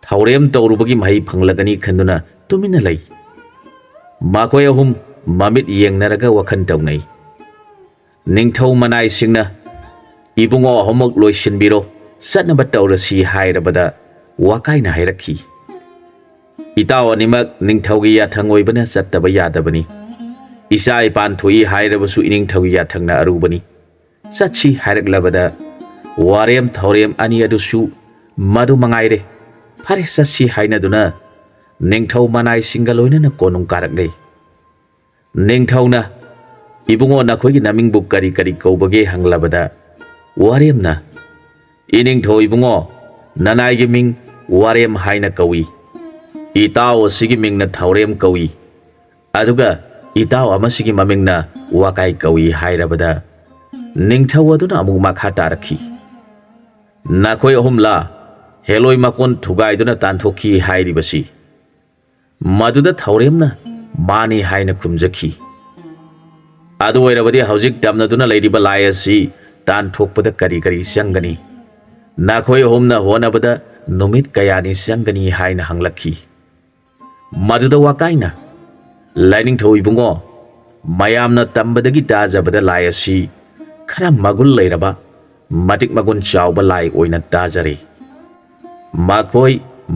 ꯊꯧꯔꯦꯝ ꯇꯧꯔꯨꯕꯒꯤ ꯃꯍꯩ ꯐꯪꯂꯒꯅꯤ ꯈꯟꯗꯨꯅ ꯇꯨꯃꯤꯟꯅ ꯂꯩ꯫ ꯃꯈꯣꯏ ꯑꯍꯨꯝ ꯃꯃꯤꯠ ꯌꯦꯡꯅꯔꯒ ꯋꯥꯈꯜ ꯇꯧꯅꯩ꯫ ꯅꯤꯡꯊꯧ ꯃꯅꯥꯏꯁꯤꯡꯅ, "ꯏꯕꯨꯡꯉꯣ ꯑꯍꯨꯝꯃꯛ ꯂꯣꯏꯁꯤꯟꯕꯤꯔꯣ, ꯆꯠꯅꯕ ꯇꯧꯔꯁꯤ" ꯍꯥꯏꯔꯕꯗ ꯋꯥꯀꯥꯏꯅ ꯍꯥꯏꯔꯛꯈꯤ, "ꯏꯇꯥꯎ ꯑꯅꯤꯃꯛ ꯅꯤꯡꯊꯧꯒꯤ ꯌꯥꯊꯪ ꯑꯣꯏꯕꯅ ꯆꯠꯇꯕ ꯌꯥꯗꯕꯅꯤ꯫ ꯏꯆꯥ ꯏꯄꯥꯟ ꯊꯣꯛꯏ ꯍꯥꯏꯔꯕꯁꯨ ꯏꯅꯤꯡꯊꯧꯒꯤ ꯌꯥꯊꯪꯅ ꯑꯔꯨꯕꯅꯤ꯫ ꯆꯠꯁꯤ" ꯍꯥꯏꯔꯛꯂꯕꯗ ꯋꯥꯔꯦꯝ ꯊꯧꯔꯦꯝ ꯑꯅꯤ ꯑꯗꯨꯁꯨ ꯃꯗꯨ ꯃꯉꯥꯏꯔꯦ, "ꯐꯔꯦ, ꯆꯠꯁꯤ" ꯍꯥꯏꯅꯗꯨꯅ ꯅꯤꯡꯊꯧ ꯃꯅꯥꯏꯁꯤꯡꯒ ꯂꯣꯏꯅꯅ ꯀꯣꯅꯨꯡ ꯀꯥꯔꯛꯂꯦ꯫ ꯅꯤꯡꯊꯧꯅ, "ꯏꯕꯨꯡꯉꯣ, ꯅꯈꯣꯏꯒꯤ ꯅꯃꯤꯡꯕꯨ ꯀꯔꯤ ꯀꯔꯤ ꯀꯧꯕꯒꯦ?" ꯍꯪꯂꯕꯗ ꯋꯥꯔꯦꯝꯅ, "ꯏꯅꯤꯡꯊꯧ ꯏꯕꯨꯡꯉꯣ, ꯅꯅꯥꯏꯒꯤ ꯃꯤꯡ ꯋꯥꯔꯦꯝ ꯍꯥꯏꯅ ꯀꯧꯏ꯫ ꯏꯇꯥꯎ ꯑꯁꯤꯒꯤ ꯃꯤꯡꯅ ꯊꯧꯔꯦꯝ ꯀꯧꯏ꯫ ꯑꯗꯨꯒ ꯏꯇꯥꯎ ꯑꯃꯁꯤꯒꯤ ꯃꯃꯤꯡꯅ ꯋꯥꯀꯥꯏ ꯀꯧꯏ" ꯍꯥꯏꯔꯕꯗ ꯅꯤꯡꯊꯧ ꯑꯗꯨꯅ ꯑꯃꯨꯛ ꯃꯈꯥ ꯇꯥꯔꯛꯈꯤ, "ꯅꯈꯣꯏ ꯑꯍꯨꯝꯂꯥ ꯍꯦꯂꯣꯏ ꯃꯀꯣꯟ ꯊꯨꯒꯥꯏꯗꯨꯅ ꯇꯥꯟꯊꯣꯛꯈꯤ ꯍꯥꯏꯔꯤꯕꯁꯤ?" ꯃꯗꯨꯗ ꯊꯧꯔꯦꯝꯅ "ꯃꯥꯅꯤ" ꯍꯥꯏꯅ ꯈꯨꯝꯖꯈꯤ꯫ "ꯑꯗꯨ ꯑꯣꯏꯔꯕꯗꯤ ꯍꯧꯖꯤꯛ ꯇꯝꯅꯗꯨꯅ ꯂꯩꯔꯤꯕ ꯂꯥꯏ ꯑꯁꯤ ꯇꯥꯟꯊꯣꯛꯄꯗ ꯀꯔꯤ ꯀꯔꯤ ꯆꯪꯒꯅꯤ? ꯅꯈꯣꯏ ꯑꯍꯨꯝꯅ ꯍꯣꯠꯅꯕꯗ ꯅꯨꯃꯤꯠ ꯀꯌꯥꯅꯤ ꯆꯪꯒꯅꯤ?" ꯍꯥꯏꯅ ꯍꯪꯂꯛꯈꯤ꯫ ꯃꯗꯨꯗ ꯋꯥꯀꯥꯏꯅ, "ꯂꯥꯏꯅꯤꯡꯊꯧ ꯏꯕꯨꯡꯉꯣ, ꯃꯌꯥꯝꯅ ꯇꯝꯕꯗꯒꯤ ꯇꯥꯖꯕꯗ ꯂꯥꯏ ꯑꯁꯤ ꯈꯔ ꯃꯒꯨꯟ ꯂꯩꯔꯕ, ꯃꯇꯤꯛ ꯃꯒꯨꯟ ꯆꯥꯎꯕ ꯂꯥꯏ ꯑꯣꯏꯅ ꯇꯥꯖꯔꯦ꯫ ꯃꯈꯣꯏ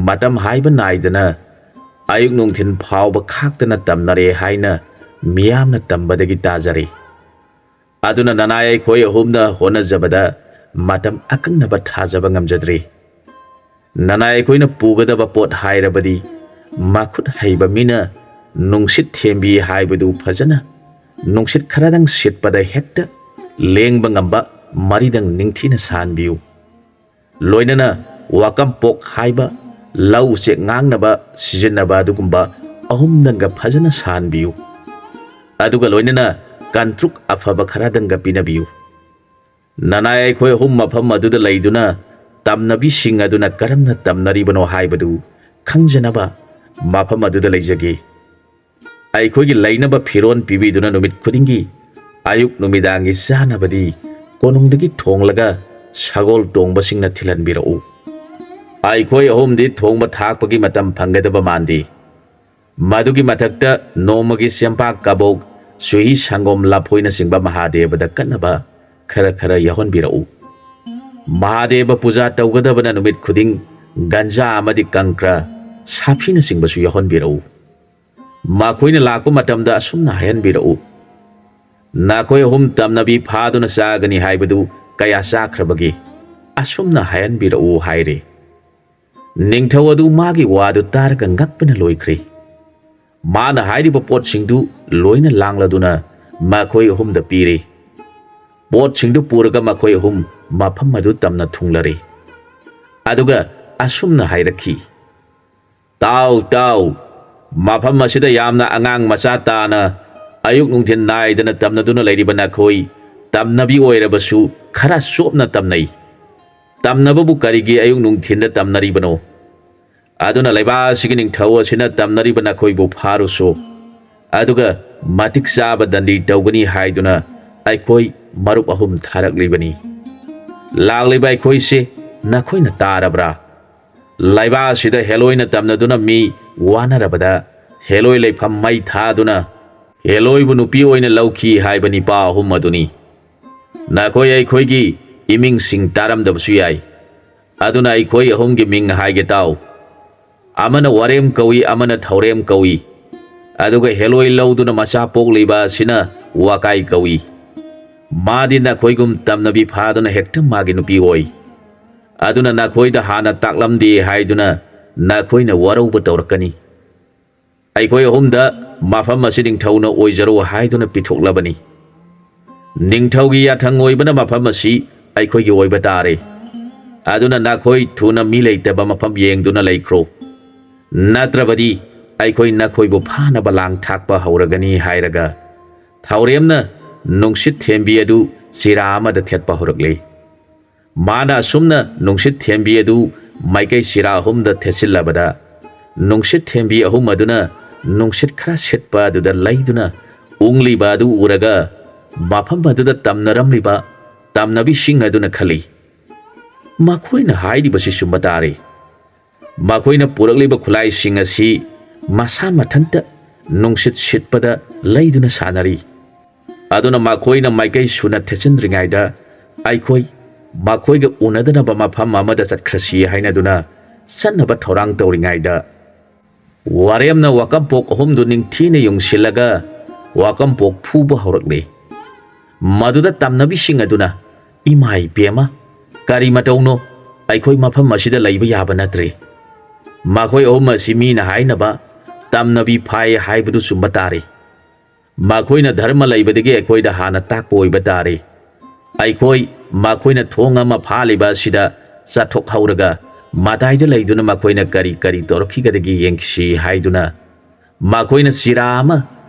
ꯃꯇꯝ ꯍꯥꯏꯕ ꯅꯥꯏꯗꯅ ꯑꯌꯨꯛ ꯅꯨꯡꯊꯤꯜ ꯐꯥꯎꯕ ꯈꯥꯛꯇꯅ ꯇꯝꯅꯔꯦ ꯍꯥꯏꯅ ꯃꯤꯌꯥꯝꯅ ꯇꯝꯕꯗꯒꯤ ꯇꯥꯖꯔꯦ꯫ ꯑꯗꯨꯅ ꯅꯅꯥꯏ ꯑꯩꯈꯣꯏ ꯑꯍꯨꯝꯅ ꯍꯣꯠꯅꯖꯕꯗ ꯃꯇꯝ ꯑꯀꯛꯅꯕ ꯊꯥꯖꯕ ꯉꯝꯖꯗ꯭ꯔꯦ꯫ ꯅꯅꯥꯏ ꯑꯩꯈꯣꯏꯅ ꯄꯨꯒꯗꯕ ꯄꯣꯠ ꯍꯥꯏꯔꯕꯗꯤ ꯃꯈꯨꯠ ꯍꯩꯕ ꯃꯤꯅ ꯅꯨꯡꯁꯤꯠ ꯊꯦꯝꯕꯤ ꯍꯥꯏꯕꯗꯨ ꯐꯖꯅ, ꯅꯨꯡꯁꯤꯠ ꯈꯔꯗꯪ ꯁꯤꯠꯄꯗ ꯍꯦꯛꯇ ꯂꯦꯡꯕ ꯉꯝꯕ ꯃꯔꯤꯗꯪ ꯅꯤꯡꯊꯤꯅ ꯁꯥꯍꯟꯕꯤꯌꯨ꯫ ꯂꯣꯏꯅꯅ ꯋꯥꯀꯝꯄꯣꯛ ꯍꯥꯏꯕ ꯂꯧ ꯎꯆꯦꯛ ꯉꯥꯡꯅꯕ ꯁꯤꯖꯤꯟꯅꯕ ꯑꯗꯨꯒꯨꯝꯕ ꯑꯍꯨꯝꯗꯪꯒ ꯐꯖꯅ ꯁꯥꯍꯟꯕꯤꯌꯨ꯫ ꯑꯗꯨꯒ ꯂꯣꯏꯅꯅ ꯀꯟꯇ꯭ꯔꯨꯛ ꯑꯐꯕ ꯈꯔꯗꯪꯒ ꯄꯤꯅꯕꯤꯌꯨ꯫ ꯅꯅꯥꯏ ꯑꯩꯈꯣꯏ ꯑꯍꯨꯝ ꯃꯐꯝ ꯑꯗꯨꯗ ꯂꯩꯗꯨꯅ ꯇꯝꯅꯕꯤꯁꯤꯡ ꯑꯗꯨꯅ ꯀꯔꯝꯅ ꯇꯝꯅꯔꯤꯕꯅꯣ ꯍꯥꯏꯕꯗꯨ ꯈꯪꯖꯅꯕ ꯃꯐꯝ ꯑꯗꯨꯗ ꯂꯩꯖꯒꯦ꯫ ꯑꯩꯈꯣꯏꯒꯤ ꯂꯩꯅꯕ ꯐꯤꯔꯣꯜ ꯄꯤꯕꯤꯗꯨꯅ ꯅꯨꯃꯤꯠ ꯈꯨꯗꯤꯡꯒꯤ ꯑꯌꯨꯛ ꯅꯨꯃꯤꯗꯥꯡꯒꯤ ꯆꯥꯅꯕꯗꯤ ꯀꯣꯅꯨꯡꯗꯒꯤ ꯊꯣꯡꯂꯒ ꯁꯒꯣꯜ ꯇꯣꯡꯕꯁꯤꯡꯅ ꯊꯤꯜꯍꯟꯕꯤꯔꯛꯎ꯫ ꯑꯩꯈꯣꯏ ꯑꯍꯨꯝꯗꯤ ꯊꯣꯡꯕ ꯊꯥꯛꯄꯒꯤ ꯃꯇꯝ ꯐꯪꯒꯗꯕ ꯃꯥꯟꯗꯦ꯫ ꯃꯗꯨꯒꯤ ꯃꯊꯛꯇ ꯅꯣꯡꯃꯒꯤ ꯆꯦꯡꯄꯥꯛ ꯀꯕꯣꯛ, ꯆꯨꯍꯤ ꯁꯪꯒꯣꯝ ꯂꯐꯣꯏꯅꯆꯤꯡꯕ ꯃꯍꯥꯗꯦꯕꯗ ꯀꯠꯅꯕ ꯈꯔ ꯈꯔ ꯌꯥꯎꯍꯟꯕꯤꯔꯛꯎ꯫ ꯃꯍꯥꯗꯦꯕ ꯄꯨꯖꯥ ꯇꯧꯒꯗꯕꯅ ꯅꯨꯃꯤꯠ ꯈꯨꯗꯤꯡ ꯒꯟꯖꯥ ꯑꯃꯗꯤ ꯀꯪꯀ꯭ꯔ, ꯁꯥꯐꯤꯅꯆꯤꯡꯕꯁꯨ ꯌꯥꯎꯍꯟꯕꯤꯔꯛꯎ꯫ ꯃꯈꯣꯏꯅ ꯂꯥꯛꯄ ꯃꯇꯝꯗ ꯑꯁꯨꯝꯅ ꯍꯥꯏꯍꯟꯕꯤꯔꯛꯎ, "ꯅꯈꯣꯏ ꯑꯍꯨꯝ ꯇꯝꯅꯕꯤ ꯐꯥꯗꯨꯅ ꯆꯥꯒꯅꯤ ꯍꯥꯏꯕꯗꯨ ꯀꯌꯥ ꯆꯥꯈ꯭ꯔꯕꯒꯦ?" ꯑꯁꯨꯝꯅ ꯍꯥꯏꯍꯟꯕꯤꯔꯛꯎ ꯍꯥꯏꯔꯦ꯫ ꯅꯤꯡꯊꯧ ꯑꯗꯨ ꯃꯥꯒꯤ ꯋꯥꯗꯨ ꯇꯥꯔꯒ ꯉꯛꯄꯅ ꯂꯣꯏꯈ꯭ꯔꯦ꯫ ꯃꯥꯅ ꯍꯥꯏꯔꯤꯕ ꯄꯣꯠꯁꯤꯡꯗꯨ ꯂꯣꯏꯅ ꯂꯥꯡꯂꯗꯨꯅ ꯃꯈꯣꯏ ꯑꯍꯨꯝꯗ ꯄꯤꯔꯦ꯫ ꯄꯣꯠꯁꯤꯡꯗꯨ ꯄꯨꯔꯒ ꯃꯈꯣꯏ ꯑꯍꯨꯝ ꯃꯐꯝ ꯑꯗꯨ ꯇꯝꯅ ꯊꯨꯡꯂꯔꯦ꯫ ꯑꯗꯨꯒ ꯑꯁꯨꯝꯅ ꯍꯥꯏꯔꯛꯈꯤ, "ꯇꯥꯎ, ꯇꯥꯎ, ꯃꯐꯝ ꯑꯁꯤꯗ ꯌꯥꯝꯅ ꯑꯉꯥꯡ ꯃꯆꯥ ꯇꯥꯅ ꯑꯌꯨꯛ ꯅꯨꯡꯊꯤꯜ ꯅꯥꯏꯗꯅ ꯇꯝꯅꯗꯨꯅ ꯂꯩꯔꯤꯕ ꯅꯈꯣꯏ ꯇꯝꯅꯕꯤ ꯑꯣꯏꯔꯕꯁꯨ ꯈꯔ ꯆꯣꯞꯅ ꯇꯝꯅꯩ꯫ ꯇꯝꯅꯕꯕꯨ ꯀꯔꯤꯒꯤ ꯑꯌꯨꯛ ꯅꯨꯡꯊꯤꯟꯗ ꯇꯝꯅꯔꯤꯕꯅꯣ? ꯑꯗꯨꯅ ꯂꯩꯕꯥꯛ ꯑꯁꯤꯒꯤ ꯅꯤꯡꯊꯧ ꯑꯁꯤꯅ ꯇꯝꯅꯔꯤꯕ ꯅꯈꯣꯏꯕꯨ ꯐꯥꯔꯨꯁꯨ, ꯑꯗꯨꯒ ꯃꯇꯤꯛ ꯆꯥꯕ ꯗꯟꯗꯤ ꯇꯧꯒꯅꯤ ꯍꯥꯏꯗꯨꯅ ꯑꯩꯈꯣꯏ ꯃꯔꯨꯞ ꯑꯍꯨꯝ ꯊꯥꯔꯛꯂꯤꯕꯅꯤ꯫ ꯂꯥꯛꯂꯤꯕ ꯑꯩꯈꯣꯏꯁꯦ ꯅꯈꯣꯏꯅ ꯇꯥꯔꯕ꯭ꯔꯥ? ꯂꯩꯕꯥꯛ ꯑꯁꯤꯗ ꯍꯦꯂꯣꯏꯅ ꯇꯝꯅꯗꯨꯅ ꯃꯤ ꯋꯥꯅꯔꯕꯗ ꯍꯦꯂꯣꯏ ꯂꯩꯐꯝ ꯃꯩ ꯊꯥꯗꯨꯅ ꯍꯦꯂꯣꯏꯕꯨ ꯅꯨꯄꯤ ꯑꯣꯏꯅ ꯂꯧꯈꯤ ꯍꯥꯏꯕ ꯅꯤꯄꯥ ꯑꯍꯨꯝ ꯑꯗꯨꯅꯤ꯫ ꯅꯈꯣꯏ ꯑꯩꯈꯣꯏꯒꯤ ꯏꯃꯤꯡꯁꯤꯡ ꯇꯥꯔꯝꯗꯕꯁꯨ ꯌꯥꯏ꯫ ꯑꯗꯨꯅ ꯑꯩꯈꯣꯏ ꯑꯍꯨꯝꯒꯤ ꯃꯤꯡ ꯍꯥꯏꯒꯦ ꯇꯥꯎ꯫ ꯑꯃꯅ ꯋꯥꯔꯦꯝ ꯀꯧꯏ, ꯑꯃꯅ ꯊꯧꯔꯦꯝ ꯀꯧꯏ, ꯑꯗꯨꯒ ꯍꯦꯂꯣꯏ ꯂꯧꯗꯨꯅ ꯃꯆꯥ ꯄꯣꯛꯂꯤꯕ ꯑꯁꯤꯅ ꯋꯥꯀꯥꯏ ꯀꯧꯏ꯫ ꯃꯥꯗꯤ ꯅꯈꯣꯏꯒꯨꯝ ꯇꯝꯅꯕꯤ ꯐꯥꯗꯨꯅ ꯍꯦꯛꯇ ꯃꯥꯒꯤ ꯅꯨꯄꯤ ꯑꯣꯏ꯫ ꯑꯗꯨꯅ ꯅꯈꯣꯏꯗ ꯍꯥꯟꯅ ꯇꯥꯛꯂꯝꯗꯦ ꯍꯥꯏꯗꯨꯅ ꯅꯈꯣꯏꯅ ꯋꯥꯔꯧꯕ ꯇꯧꯔꯛꯀꯅꯤ꯫ ꯑꯩꯈꯣꯏ ꯑꯍꯨꯝꯗ ꯃꯐꯝ ꯑꯁꯤ ꯅꯤꯡꯊꯧꯅ ꯑꯣꯏꯖꯔꯣ ꯍꯥꯏꯗꯨꯅ ꯄꯤꯊꯣꯛꯂꯕꯅꯤ꯫ ꯅꯤꯡꯊꯧꯒꯤ ꯌꯥꯊꯪ ꯑꯣꯏꯕꯅ ꯃꯐꯝ ꯑꯁꯤ ꯑꯩꯈꯣꯏꯒꯤ ꯑꯣꯏꯕ ꯇꯥꯔꯦ꯫ ꯑꯗꯨꯅ ꯅꯈꯣꯏ ꯊꯨꯅ ꯃꯤ ꯂꯩꯇꯕ ꯃꯐꯝ ꯌꯦꯡꯗꯨꯅ ꯂꯩꯈ꯭ꯔꯣ꯫ ꯅꯠꯇ꯭ꯔꯕꯗꯤ ꯑꯩꯈꯣꯏ ꯅꯈꯣꯏꯕꯨ ꯐꯥꯅꯕ ꯂꯥꯡ ꯊꯥꯛꯄ ꯍꯧꯔꯒꯅꯤ ꯍꯥꯏꯔꯒ ꯊꯧꯔꯦꯝꯅ ꯅꯨꯡꯁꯤꯠ ꯊꯦꯝꯕꯤ ꯑꯗꯨ ꯆꯤꯔꯥ ꯑꯃꯗ ꯊꯦꯠꯄ ꯍꯧꯔꯛꯂꯦ꯫ ꯃꯥꯅ ꯑꯁꯨꯝꯅ ꯅꯨꯡꯁꯤꯠ ꯊꯦꯝꯕꯤ ꯑꯗꯨ ꯃꯥꯏꯀꯩ ꯆꯤꯔꯥ ꯑꯍꯨꯝꯗ ꯊꯦꯠꯆꯤꯜꯂꯕꯗ, ꯅꯨꯡꯁꯤꯠ ꯊꯦꯝꯕꯤ ꯑꯍꯨꯝ ꯑꯗꯨꯅ ꯅꯨꯡꯁꯤꯠ ꯈꯔ ꯁꯤꯠꯄ ꯑꯗꯨꯗ ꯂꯩꯗꯨꯅ ꯎꯪꯂꯤꯕ ꯑꯗꯨ ꯎꯔꯒ, ꯃꯐꯝ ꯑꯗꯨꯗ ꯇꯝꯅꯔꯝꯂꯤꯕ ꯇꯝꯅꯕꯤꯁꯤꯡ ꯑꯗꯨꯅ ꯈꯜꯂꯤ, "ꯃꯈꯣꯏꯅ ꯍꯥꯏꯔꯤꯕꯁꯤ ꯆꯨꯝꯕ ꯇꯥꯔꯦ꯫ ꯃꯈꯣꯏꯅ ꯄꯨꯔꯛꯂꯤꯕ ꯈꯨꯠꯂꯥꯏꯁꯤꯡ ꯑꯁꯤ ꯃꯁꯥ ꯃꯊꯟꯇ ꯅꯨꯡꯁꯤꯠ ꯁꯤꯠꯄꯗ ꯂꯩꯗꯨꯅ ꯁꯥꯟꯅꯔꯤ꯫ ꯑꯗꯨꯅ ꯃꯈꯣꯏꯅ ꯃꯥꯏꯀꯩ ꯁꯨꯅ ꯊꯦꯠꯆꯤꯟꯗ꯭ꯔꯤꯉꯩꯗ ꯑꯩꯈꯣꯏ ꯃꯈꯣꯏꯒ ꯎꯅꯗꯅꯕ ꯃꯐꯝ ꯑꯃꯗ ꯆꯠꯈ꯭ꯔꯁꯤ" ꯍꯥꯏꯅꯗꯨꯅ ꯆꯠꯅꯕ ꯊꯧꯔꯥꯡ ꯇꯧꯔꯤꯉꯩꯗ, ꯋꯥꯔꯦꯝꯅ ꯋꯥꯀꯝꯄꯣꯛ ꯑꯍꯨꯝꯗꯨ ꯅꯤꯡꯊꯤꯅ ꯌꯨꯡꯁꯤꯜꯂꯒ ꯋꯥꯀꯝꯄꯣꯛ ꯐꯨꯕ ꯍꯧꯔꯛꯂꯤ꯫ ꯃꯗꯨꯗ ꯇꯝꯅꯕꯤꯁꯤꯡ ꯑꯗꯨꯅ, "ꯏꯃꯥ ꯏꯕꯦꯝꯃ, ꯀꯔꯤ ꯃꯇꯧꯅꯣ? ꯑꯩꯈꯣꯏ ꯃꯐꯝ ꯑꯁꯤꯗ ꯂꯩꯕ ꯌꯥꯕ ꯅꯠꯇ꯭ꯔꯦ꯫ ꯃꯈꯣꯏ ꯑꯍꯨꯝ ꯑꯁꯤ ꯃꯤꯅ ꯍꯥꯏꯅꯕ ꯇꯝꯅꯕꯤ ꯐꯥꯏ ꯍꯥꯏꯕꯗꯨ ꯆꯨꯝꯕ ꯇꯥꯔꯦ꯫ ꯃꯈꯣꯏꯅ ꯙꯔꯃ ꯂꯩꯕꯗꯒꯤ ꯑꯩꯈꯣꯏꯗ ꯍꯥꯟꯅ ꯇꯥꯛꯄ ꯑꯣꯏꯕ ꯇꯥꯔꯦ꯫ ꯑꯩꯈꯣꯏ ꯃꯈꯣꯏꯅ ꯊꯣꯡ ꯑꯃ ꯐꯥꯜꯂꯤꯕ ꯑꯁꯤꯗ ꯆꯠꯊꯣꯛꯍꯧꯔꯒ ꯃꯇꯥꯏꯗ ꯂꯩꯗꯨꯅ ꯃꯈꯣꯏꯅ ꯀꯔꯤ ꯀꯔꯤ ꯇꯧꯔꯛꯈꯤꯒꯗꯒꯦ ꯌꯦꯡꯈꯤꯁꯤ" ꯍꯥꯏꯗꯨꯅ ꯃꯈꯣꯏꯅ ꯆꯤꯔꯥ ꯑꯃ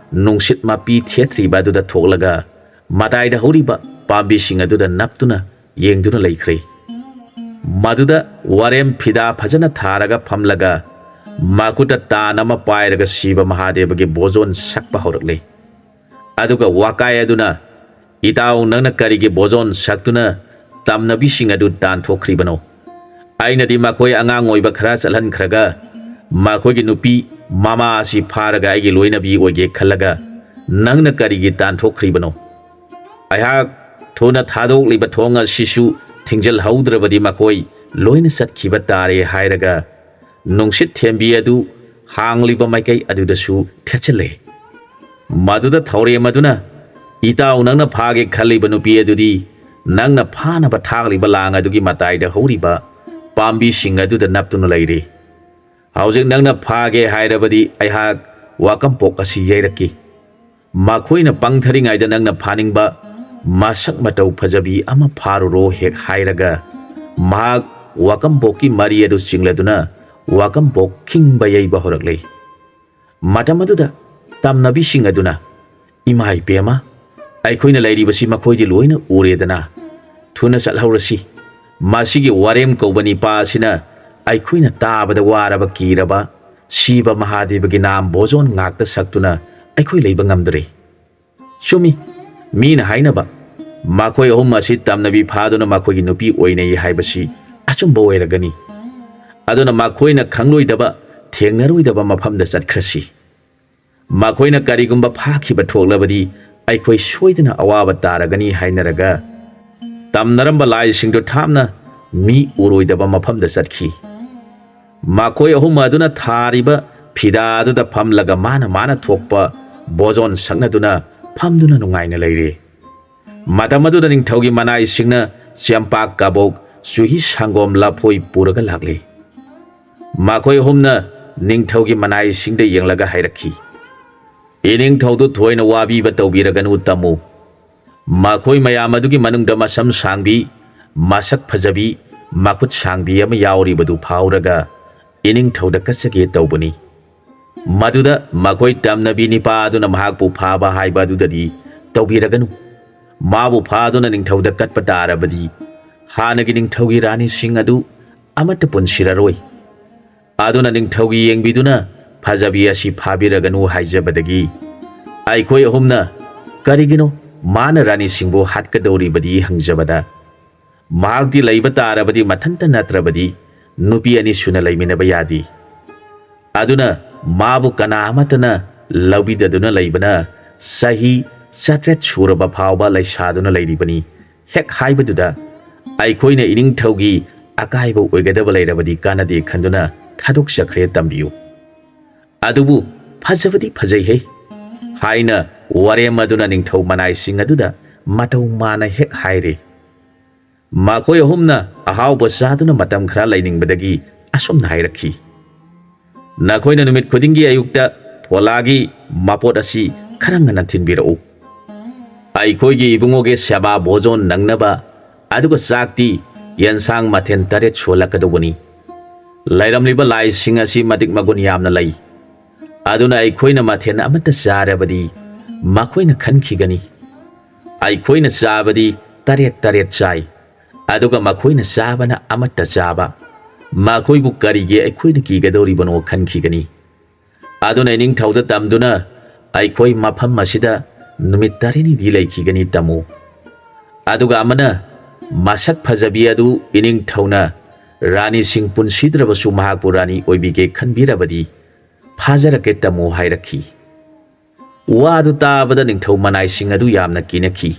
ꯅꯨꯡꯁꯤꯠ ꯃꯄꯤ ꯊꯦꯠꯇ꯭ꯔꯤꯕ ꯑꯗꯨꯗ ꯊꯣꯛꯂꯒ ꯃꯇꯥꯏꯗ ꯍꯧꯔꯤꯕ ꯄꯥꯝꯕꯤꯁꯤꯡ ꯑꯗꯨꯗ ꯅꯞꯇꯨꯅ ꯌꯦꯡꯗꯨꯅ ꯂꯩꯈ꯭ꯔꯦ꯫ ꯃꯗꯨꯗ ꯋꯥꯔꯦꯝ ꯐꯤꯗꯥ ꯐꯖꯅ ꯊꯥꯔꯒ ꯐꯝꯂꯒ ꯃꯈꯨꯠꯇ ꯇꯥꯟ ꯑꯃ ꯄꯥꯏꯔꯒ ꯁꯤꯕ ꯃꯍꯥꯗꯦꯕꯒꯤ ꯕꯣꯖꯣꯟ ꯁꯛꯄ ꯍꯧꯔꯛꯂꯦ꯫ ꯑꯗꯨꯒ ꯋꯥꯀꯥꯏ ꯑꯗꯨꯅ, "ꯏꯇꯥꯎ, ꯅꯪꯅ ꯀꯔꯤꯒꯤ ꯕꯣꯖꯣꯟ ꯁꯛꯇꯨꯅ ꯇꯝꯅꯕꯤꯁꯤꯡ ꯑꯗꯨ ꯇꯥꯟꯊꯣꯛꯈ꯭ꯔꯤꯕꯅꯣ? ꯑꯩꯅꯗꯤ ꯃꯈꯣꯏ ꯑꯉꯥꯡ ꯑꯣꯏꯕ ꯈꯔ ꯆꯠꯍꯟꯈ꯭ꯔꯒ ꯃꯈꯣꯏꯒꯤ ꯅꯨꯄꯤ ꯃꯃꯥ ꯑꯁꯤ ꯐꯥꯔꯒ ꯑꯩꯒꯤ ꯂꯣꯏꯅꯕꯤ ꯑꯣꯏꯒꯦ ꯈꯜꯂꯒ ꯅꯪꯅ ꯀꯔꯤꯒꯤ ꯇꯥꯟꯊꯣꯛꯈ꯭ꯔꯤꯕꯅꯣ? ꯑꯩꯍꯥꯛ ꯊꯨꯅ ꯊꯥꯗꯣꯛꯂꯤꯕ ꯊꯣꯡ ꯑꯁꯤꯁꯨ ꯊꯤꯡꯖꯤꯜꯍꯧꯗ꯭ꯔꯕꯗꯤ ꯃꯈꯣꯏ ꯂꯣꯏꯅ ꯆꯠꯈꯤꯕ ꯇꯥꯔꯦ" ꯍꯥꯏꯔꯒ ꯅꯨꯡꯁꯤꯠ ꯊꯦꯝꯕꯤ ꯑꯗꯨ ꯍꯥꯡꯂꯤꯕ ꯃꯥꯏꯀꯩ ꯑꯗꯨꯗꯁꯨ ꯊꯦꯠꯆꯤꯜꯂꯦ꯫ ꯃꯗꯨꯗ ꯊꯧꯔꯦꯝ ꯑꯗꯨꯅ, "ꯏꯇꯥꯎ, ꯅꯪꯅ ꯐꯥꯒꯦ ꯈꯜꯂꯤꯕ ꯅꯨꯄꯤ ꯑꯗꯨꯗꯤ ꯅꯪꯅ ꯐꯥꯅꯕ ꯊꯥꯛꯂꯤꯕ ꯂꯥꯡ ꯑꯗꯨꯒꯤ ꯃꯇꯥꯏꯗ ꯍꯧꯔꯤꯕ ꯄꯥꯝꯕꯤꯁꯤꯡ ꯑꯗꯨꯗ ꯅꯞꯇꯨꯅ ꯂꯩꯔꯤ꯫ ꯍꯧꯖꯤꯛ ꯅꯪꯅ ꯐꯥꯒꯦ ꯍꯥꯏꯔꯕꯗꯤ ꯑꯩꯍꯥꯛ ꯋꯥꯀꯝꯄꯣꯛ ꯑꯁꯤ ꯌꯩꯔꯛꯈꯤ꯫ ꯃꯈꯣꯏꯅ ꯄꯪꯊꯔꯤꯉꯩꯗ ꯅꯪꯅ ꯐꯥꯅꯤꯡꯕ ꯃꯁꯛ ꯃꯇꯧ ꯐꯖꯕꯤ ꯑꯃ ꯐꯥꯔꯨꯔꯣ" ꯍꯦꯛ ꯍꯥꯏꯔꯒ ꯃꯍꯥꯛ ꯋꯥꯀꯝꯄꯣꯛꯀꯤ ꯃꯔꯤ ꯑꯗꯨ ꯆꯤꯡꯂꯗꯨꯅ ꯋꯥꯀꯝꯄꯣꯛ ꯈꯤꯡꯕ ꯌꯩꯕ ꯍꯧꯔꯛꯂꯦ꯫ ꯃꯇꯝ ꯑꯗꯨꯗ ꯇꯝꯅꯕꯤꯁꯤꯡ ꯑꯗꯨꯅ, "ꯏꯃꯥ ꯏꯕꯦꯝꯃ, ꯑꯩꯈꯣꯏꯅ ꯂꯩꯔꯤꯕꯁꯤ ꯃꯈꯣꯏꯗꯤ ꯂꯣꯏꯅ ꯎꯔꯦꯗꯅ꯫ ꯊꯨꯅ ꯆꯠꯍꯧꯔꯁꯤ꯫ ꯃꯁꯤꯒꯤ ꯋꯥꯔꯦꯝ ꯀꯧꯕ ꯅꯤꯄꯥ ꯑꯁꯤꯅ ꯑꯩꯈꯣꯏꯅ ꯇꯥꯕꯗ ꯋꯥꯔꯕ ꯀꯤꯔꯕ ꯁꯤꯕ ꯃꯍꯥꯗꯦꯕꯒꯤ ꯅꯥꯝ ꯕꯣꯖꯣꯟ ꯉꯥꯛꯇ ꯁꯛꯇꯨꯅ ꯑꯩꯈꯣꯏ ꯂꯩꯕ ꯉꯝꯗ꯭ꯔꯦ꯫ ꯆꯨꯝꯃꯤ, ꯃꯤꯅ ꯍꯥꯏꯅꯕ ꯃꯈꯣꯏ ꯑꯍꯨꯝ ꯑꯁꯤ ꯇꯝꯅꯕꯤ ꯐꯥꯗꯨꯅ ꯃꯈꯣꯏꯒꯤ ꯅꯨꯄꯤ ꯑꯣꯏꯅꯩ ꯍꯥꯏꯕꯁꯤ ꯑꯆꯨꯝꯕ ꯑꯣꯏꯔꯒꯅꯤ꯫ ꯑꯗꯨꯅ ꯃꯈꯣꯏꯅ ꯈꯪꯂꯣꯏꯗꯕ, ꯊꯦꯡꯅꯔꯣꯏꯗꯕ ꯃꯐꯝꯗ ꯆꯠꯈ꯭ꯔꯁꯤ꯫ ꯃꯈꯣꯏꯅ ꯀꯔꯤꯒꯨꯝꯕ ꯐꯥꯈꯤꯕ ꯊꯣꯛꯂꯕꯗꯤ ꯑꯩꯈꯣꯏ ꯁꯣꯏꯗꯅ ꯑꯋꯥꯕ ꯇꯥꯔꯒꯅꯤ" ꯍꯥꯏꯅꯔꯒ ꯇꯝꯅꯔꯝꯕ ꯂꯥꯏꯁꯤꯡꯗꯨ ꯊꯥꯞꯅ ꯃꯤ ꯎꯔꯣꯏꯗꯕ ꯃꯐꯝꯗ ꯆꯠꯈꯤ꯫ ꯃꯈꯣꯏ ꯑꯍꯨꯝ ꯑꯗꯨꯅ ꯊꯥꯔꯤꯕ ꯐꯤꯗꯥ ꯑꯗꯨꯗ ꯐꯝꯂꯒ ꯃꯥꯅ ꯃꯥꯅ ꯊꯣꯛꯄ ꯕꯣꯖꯣꯟ ꯁꯛꯅꯗꯨꯅ ꯐꯝꯗꯨꯅ ꯅꯨꯡꯉꯥꯏꯅ ꯂꯩꯔꯦ꯫ ꯃꯇꯝ ꯑꯗꯨꯗ ꯅꯤꯡꯊꯧꯒꯤ ꯃꯅꯥꯏꯁꯤꯡꯅ ꯆꯦꯝꯄꯥꯛ, ꯀꯕꯣꯛ, ꯆꯨꯍꯤ, ꯁꯪꯒꯣꯝ, ꯂꯐꯣꯏ ꯄꯨꯔꯒ ꯂꯥꯛꯂꯤ꯫ ꯃꯈꯣꯏ ꯑꯍꯨꯝꯅ ꯅꯤꯡꯊꯧꯒꯤ ꯃꯅꯥꯏꯁꯤꯡꯗ ꯌꯦꯡꯂꯒ ꯍꯥꯏꯔꯛꯈꯤ, "ꯏꯅꯤꯡꯊꯧꯗꯨ ꯊꯣꯏꯅ ꯋꯥꯕꯤꯕ ꯇꯧꯕꯤꯔꯒꯅꯨ ꯇꯥꯃꯣ꯫ ꯃꯈꯣꯏ ꯃꯌꯥꯝ ꯑꯗꯨꯒꯤ ꯃꯅꯨꯡꯗ ꯃꯁꯝ ꯁꯥꯡꯕꯤ, ꯃꯁꯛ ꯐꯖꯕꯤ, ꯃꯈꯨꯠ ꯁꯥꯡꯕꯤ ꯑꯃ ꯌꯥꯎꯔꯤꯕꯗꯨ ꯐꯥꯎꯔꯒ ꯏꯅꯤꯡꯊꯧꯗ ꯀꯠꯆꯒꯦ ꯇꯧꯕꯅꯤ꯫ ꯃꯗꯨꯗ ꯃꯈꯣꯏ ꯇꯝꯅꯕꯤ ꯅꯤꯄꯥ ꯑꯗꯨꯅ ꯃꯍꯥꯛꯄꯨ ꯐꯥꯕ ꯍꯥꯏꯕ ꯑꯗꯨꯗꯗꯤ ꯇꯧꯕꯤꯔꯒꯅꯨ꯫ ꯃꯥꯕꯨ ꯐꯥꯗꯨꯅ ꯅꯤꯡꯊꯧꯗ ꯀꯠꯄ ꯇꯥꯔꯕꯗꯤ ꯍꯥꯟꯅꯒꯤ ꯅꯤꯡꯊꯧꯒꯤ ꯔꯥꯅꯤꯁꯤꯡ ꯑꯗꯨ ꯑꯃꯠꯇ ꯄꯨꯟꯁꯤꯔꯔꯣꯏ꯫ ꯑꯗꯨꯅ ꯅꯤꯡꯊꯧꯒꯤ ꯌꯦꯡꯕꯤꯗꯨꯅ ꯐꯖꯕꯤ ꯑꯁꯤ ꯐꯥꯕꯤꯔꯒꯅꯨ ꯍꯥꯏꯖꯕꯗꯒꯤ ꯑꯩꯈꯣꯏ ꯑꯍꯨꯝꯅ ꯀꯔꯤꯒꯤꯅꯣ ꯃꯥꯅ ꯔꯥꯅꯤꯁꯤꯡꯕꯨ ꯍꯥꯠꯀꯗꯧꯔꯤꯕꯗꯤ ꯍꯪꯖꯕꯗ, ꯃꯍꯥꯛꯇꯤ ꯂꯩꯕ ꯇꯥꯔꯕꯗꯤ ꯃꯊꯟꯇ ꯅꯠꯇ꯭ꯔꯕꯗꯤ ꯅꯨꯄꯤ ꯑꯅꯤ ꯁꯨꯅ ꯂꯩꯃꯤꯟꯅꯕ ꯌꯥꯗꯦ꯫ ꯑꯗꯨꯅ ꯃꯥꯕꯨ ꯀꯅꯥ ꯑꯃꯠꯇꯅ ꯂꯧꯕꯤꯗꯗꯨꯅ ꯂꯩꯕꯅ ꯆꯍꯤ ꯆꯥꯇ꯭ꯔꯦꯠ ꯁꯨꯔꯕ ꯐꯥꯎꯕ ꯂꯩꯁꯥꯗꯨꯅ ꯂꯩꯔꯤꯕꯅꯤ꯫ ꯍꯦꯛ ꯍꯥꯏꯕꯗꯨꯗ ꯑꯩꯈꯣꯏꯅ ꯏꯅꯤꯡꯊꯧꯒꯤ ꯑꯀꯥꯏꯕ ꯑꯣꯏꯒꯗꯕ ꯂꯩꯔꯕꯗꯤ ꯀꯥꯟꯅꯗꯦ ꯈꯟꯗꯨꯅ ꯊꯥꯗꯣꯛꯆꯈ꯭ꯔꯦ ꯇꯝꯕꯤꯌꯨ꯫ ꯑꯗꯨꯕꯨ ꯐꯖꯕꯗꯤ ꯐꯖꯩꯍꯦ ꯍꯥꯏꯅ ꯋꯥꯔꯦꯝ ꯑꯗꯨꯅ ꯅꯤꯡꯊꯧ ꯃꯅꯥꯏꯁꯤꯡ ꯑꯗꯨꯗ ꯃꯇꯧ ꯃꯥꯅ ꯍꯦꯛ ꯍꯥꯏꯔꯦ꯫ ꯃꯈꯣꯏ ꯑꯍꯨꯝꯅ ꯑꯍꯥꯎꯕ ꯆꯥꯗꯨꯅ ꯃꯇꯝ ꯈꯔ ꯂꯩꯅꯤꯡꯕꯗꯒꯤ ꯑꯁꯨꯝꯅ ꯍꯥꯏꯔꯛꯈꯤ, "ꯅꯈꯣꯏꯅ ꯅꯨꯃꯤꯠ ꯈꯨꯗꯤꯡꯒꯤ ꯑꯌꯨꯛꯇ ꯐꯣꯂꯥꯒꯤ ꯃꯄꯣꯠ ꯑꯁꯤ ꯈꯔ ꯉꯟꯅ ꯊꯤꯟꯕꯤꯔꯛꯎ꯫ ꯑꯩꯈꯣꯏꯒꯤ ꯏꯕꯨꯡꯉꯣꯒꯤ ꯁꯦꯕꯥ ꯚꯣꯖꯣꯟ ꯅꯪꯅꯕ, ꯑꯗꯨꯒ ꯆꯥꯛꯇꯤ ꯌꯦꯟꯁꯥꯡ ꯃꯊꯦꯜ ꯇꯔꯦꯠ ꯁꯨꯍꯜꯂꯛꯀꯗꯧꯕꯅꯤ꯫ ꯂꯩꯔꯝꯂꯤꯕ ꯂꯥꯏꯁꯤꯡ ꯑꯁꯤ ꯃꯇꯤꯛ ꯃꯒꯨꯟ ꯌꯥꯝꯅ ꯂꯩ꯫ ꯑꯗꯨꯅ ꯑꯩꯈꯣꯏꯅ ꯃꯊꯦꯜ ꯑꯃꯠꯇ ꯆꯥꯔꯕꯗꯤ ꯃꯈꯣꯏꯅ ꯈꯟꯈꯤꯒꯅꯤ꯫ ꯑꯩꯈꯣꯏꯅ ꯆꯥꯕꯗꯤ ꯇꯔꯦꯠ ꯇꯔꯦꯠ ꯆꯥꯏ, ꯑꯗꯨꯒ ꯃꯈꯣꯏꯅ ꯆꯥꯕꯅ ꯑꯃꯠꯇ ꯆꯥꯕ꯫ ꯃꯈꯣꯏꯕꯨ ꯀꯔꯤꯒꯤ ꯑꯩꯈꯣꯏꯅ ꯀꯤꯒꯗꯧꯔꯤꯕꯅꯣ ꯈꯟꯈꯤꯒꯅꯤ꯫ ꯑꯗꯨꯅ ꯏꯅꯤꯡꯊꯧꯗ ꯇꯝꯗꯨꯅ ꯑꯩꯈꯣꯏ ꯃꯐꯝ ꯑꯁꯤꯗ ꯅꯨꯃꯤꯠ ꯇꯔꯦꯠꯅꯤꯗꯤ ꯂꯩꯈꯤꯒꯅꯤ ꯇꯝꯃꯨ꯫ ꯑꯗꯨꯒ ꯑꯃꯅ ꯃꯁꯛ ꯐꯖꯕꯤ ꯑꯗꯨ ꯏꯅꯤꯡꯊꯧꯅ ꯔꯥꯅꯤꯁꯤꯡ ꯄꯨꯟꯁꯤꯗ꯭ꯔꯕꯁꯨ ꯃꯍꯥꯛꯄꯨ ꯔꯥꯅꯤ ꯑꯣꯏꯕꯤꯒꯦ ꯈꯟꯕꯤꯔꯕꯗꯤ ꯐꯥꯖꯔꯛꯀꯦ ꯇꯝꯃꯨ" ꯍꯥꯏꯔꯛꯈꯤ꯫ ꯋꯥ ꯑꯗꯨ ꯇꯥꯕꯗ ꯅꯤꯡꯊꯧ ꯃꯅꯥꯏꯁꯤꯡ ꯑꯗꯨ ꯌꯥꯝꯅ ꯀꯤꯅꯈꯤ꯫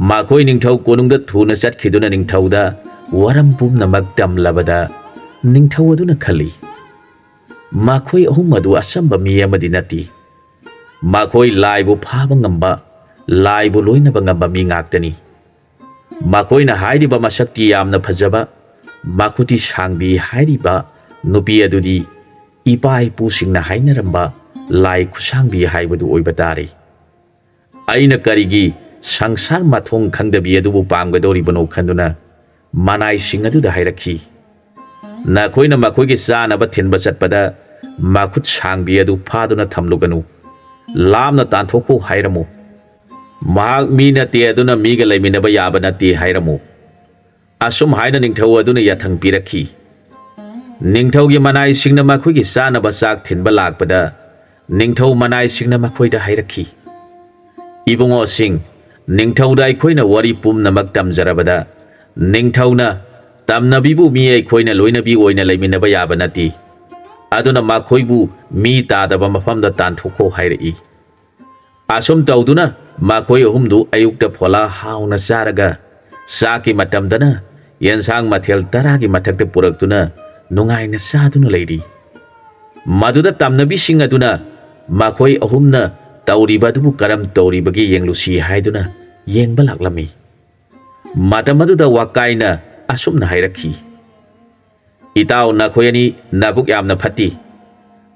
ꯃꯈꯣꯏ ꯅꯤꯡꯊꯧ ꯀꯣꯅꯨꯡꯗ ꯊꯨꯅ ꯆꯠꯈꯤꯗꯨꯅ ꯅꯤꯡꯊꯧꯗ ꯋꯥꯔꯝ ꯄꯨꯝꯅꯃꯛ ꯇꯝꯂꯕꯗ ꯅꯤꯡꯊꯧ ꯑꯗꯨꯅ ꯈꯜꯂꯤ, "ꯃꯈꯣꯏ ꯑꯍꯨꯝ ꯑꯗꯨ ꯑꯆꯝꯕ ꯃꯤ ꯑꯃꯗꯤ ꯅꯠꯇꯦ꯫ ꯃꯈꯣꯏ ꯂꯥꯏꯕꯨ ꯐꯥꯕ ꯉꯝꯕ, ꯂꯥꯏꯕꯨ ꯂꯣꯏꯅꯕ ꯉꯝꯕ ꯃꯤ ꯉꯥꯛꯇꯅꯤ꯫ ꯃꯈꯣꯏꯅ ꯍꯥꯏꯔꯤꯕ ꯃꯁꯛꯇꯤ ꯌꯥꯝꯅ ꯐꯖꯕ, ꯃꯈꯨꯠꯇꯤ ꯁꯥꯡꯕꯤ ꯍꯥꯏꯔꯤꯕ ꯅꯨꯄꯤ ꯑꯗꯨꯗꯤ ꯏꯄꯥ ꯏꯄꯨꯁꯤꯡꯅ ꯍꯥꯏꯅꯔꯝꯕ ꯂꯥꯏ ꯈꯨꯠꯁꯥꯡꯕꯤ ꯍꯥꯏꯕꯗꯨ ꯑꯣꯏꯕ ꯇꯥꯔꯦ꯫ ꯑꯩꯅ ꯀꯔꯤꯒꯤ ꯁꯪꯁꯥꯔ ꯃꯊꯣꯡ ꯈꯪꯗꯕꯤ ꯑꯗꯨꯕꯨ ꯄꯥꯝꯒꯗꯧꯔꯤꯕꯅꯣ?" ꯈꯟꯗꯨꯅ ꯃꯅꯥꯏꯁꯤꯡ ꯑꯗꯨꯗ ꯍꯥꯏꯔꯛꯈꯤ, "ꯅꯈꯣꯏꯅ ꯃꯈꯣꯏꯒꯤ ꯆꯥꯅꯕ ꯊꯤꯟꯕ ꯆꯠꯄꯗ ꯃꯈꯨꯠ ꯁꯥꯡꯕꯤ ꯑꯗꯨ ꯐꯥꯗꯨꯅ ꯊꯝꯂꯨꯒꯅꯨ꯫ ꯂꯥꯞꯅ ꯇꯥꯟꯊꯣꯛꯈꯣ ꯍꯥꯏꯔꯝꯃꯨ꯫ ꯃꯍꯥꯛ ꯃꯤ ꯅꯠꯇꯦ, ꯑꯗꯨꯅ ꯃꯤꯒ ꯂꯩꯃꯤꯟꯅꯕ ꯌꯥꯕ ꯅꯠꯇꯦ ꯍꯥꯏꯔꯝꯃꯨ꯫ ꯑꯁꯨꯝ ꯍꯥꯏꯅ ꯅꯤꯡꯊꯧ ꯑꯗꯨꯅ ꯌꯥꯊꯪ ꯄꯤꯔꯛꯈꯤ꯫ ꯅꯤꯡꯊꯧꯒꯤ ꯃꯅꯥꯏꯁꯤꯡꯅ ꯃꯈꯣꯏꯒꯤ ꯆꯥꯅꯕ ꯆꯥꯛ ꯊꯤꯟꯕ ꯂꯥꯛꯄꯗ, ꯅꯤꯡꯊꯧ ꯃꯅꯥꯏꯁꯤꯡꯅ ꯃꯈꯣꯏꯗ ꯍꯥꯏꯔꯛꯈꯤ, "ꯏꯕꯨꯡꯉꯣꯁꯤꯡ, ꯅꯤꯡꯊꯧꯗ ꯑꯩꯈꯣꯏꯅ ꯋꯥꯔꯤ ꯄꯨꯝꯅꯃꯛ ꯇꯝꯖꯔꯕꯗ, ꯅꯤꯡꯊꯧꯅ ꯇꯝꯅꯕꯤꯕꯨ ꯃꯤ ꯑꯩꯈꯣꯏꯅ ꯂꯣꯏꯅꯕꯤ ꯑꯣꯏꯅ ꯂꯩꯃꯤꯟꯅꯕ ꯌꯥꯕ ꯅꯠꯇꯦ꯫ ꯑꯗꯨꯅ ꯃꯈꯣꯏꯕꯨ ꯃꯤ ꯇꯥꯗꯕ ꯃꯐꯝꯗ ꯇꯥꯟꯊꯣꯛꯈꯣ" ꯍꯥꯏꯔꯛꯏ꯫ ꯑꯁꯨꯝ ꯇꯧꯗꯨꯅ ꯃꯈꯣꯏ ꯑꯍꯨꯝꯗꯨ ꯑꯌꯨꯛꯇ ꯐꯣꯂꯥ ꯍꯥꯎꯅ ꯆꯥꯔꯒ, ꯆꯥꯛꯀꯤ ꯃꯇꯝꯗꯅ ꯌꯦꯟꯁꯥꯡ ꯃꯊꯦꯜ ꯇꯔꯥꯒꯤ ꯃꯊꯛꯇ ꯄꯨꯔꯛꯇꯨꯅ ꯅꯨꯡꯉꯥꯏꯅ ꯆꯥꯗꯨꯅ ꯂꯩꯔꯤ꯫ ꯃꯗꯨꯗ ꯇꯝꯅꯕꯤꯁꯤꯡ ꯑꯗꯨꯅ ꯃꯈꯣꯏ ꯑꯍꯨꯝꯅ ꯇꯧꯔꯤꯕ ꯑꯗꯨꯕꯨ ꯀꯔꯝ ꯇꯧꯔꯤꯕꯒꯦ ꯌꯦꯡꯂꯨꯁꯤ ꯍꯥꯏꯗꯨꯅ ꯌꯦꯡꯕ ꯂꯥꯛꯂꯝꯃꯤ꯫ ꯃꯇꯝ ꯑꯗꯨꯗ ꯋꯥꯀꯥꯏꯅ ꯑꯁꯨꯝꯅ ꯍꯥꯏꯔꯛꯈꯤ, "ꯏꯇꯥꯎ, ꯅꯈꯣꯏ ꯑꯅꯤ ꯅꯕꯨꯛ ꯌꯥꯝꯅ ꯐꯠꯇꯦ꯫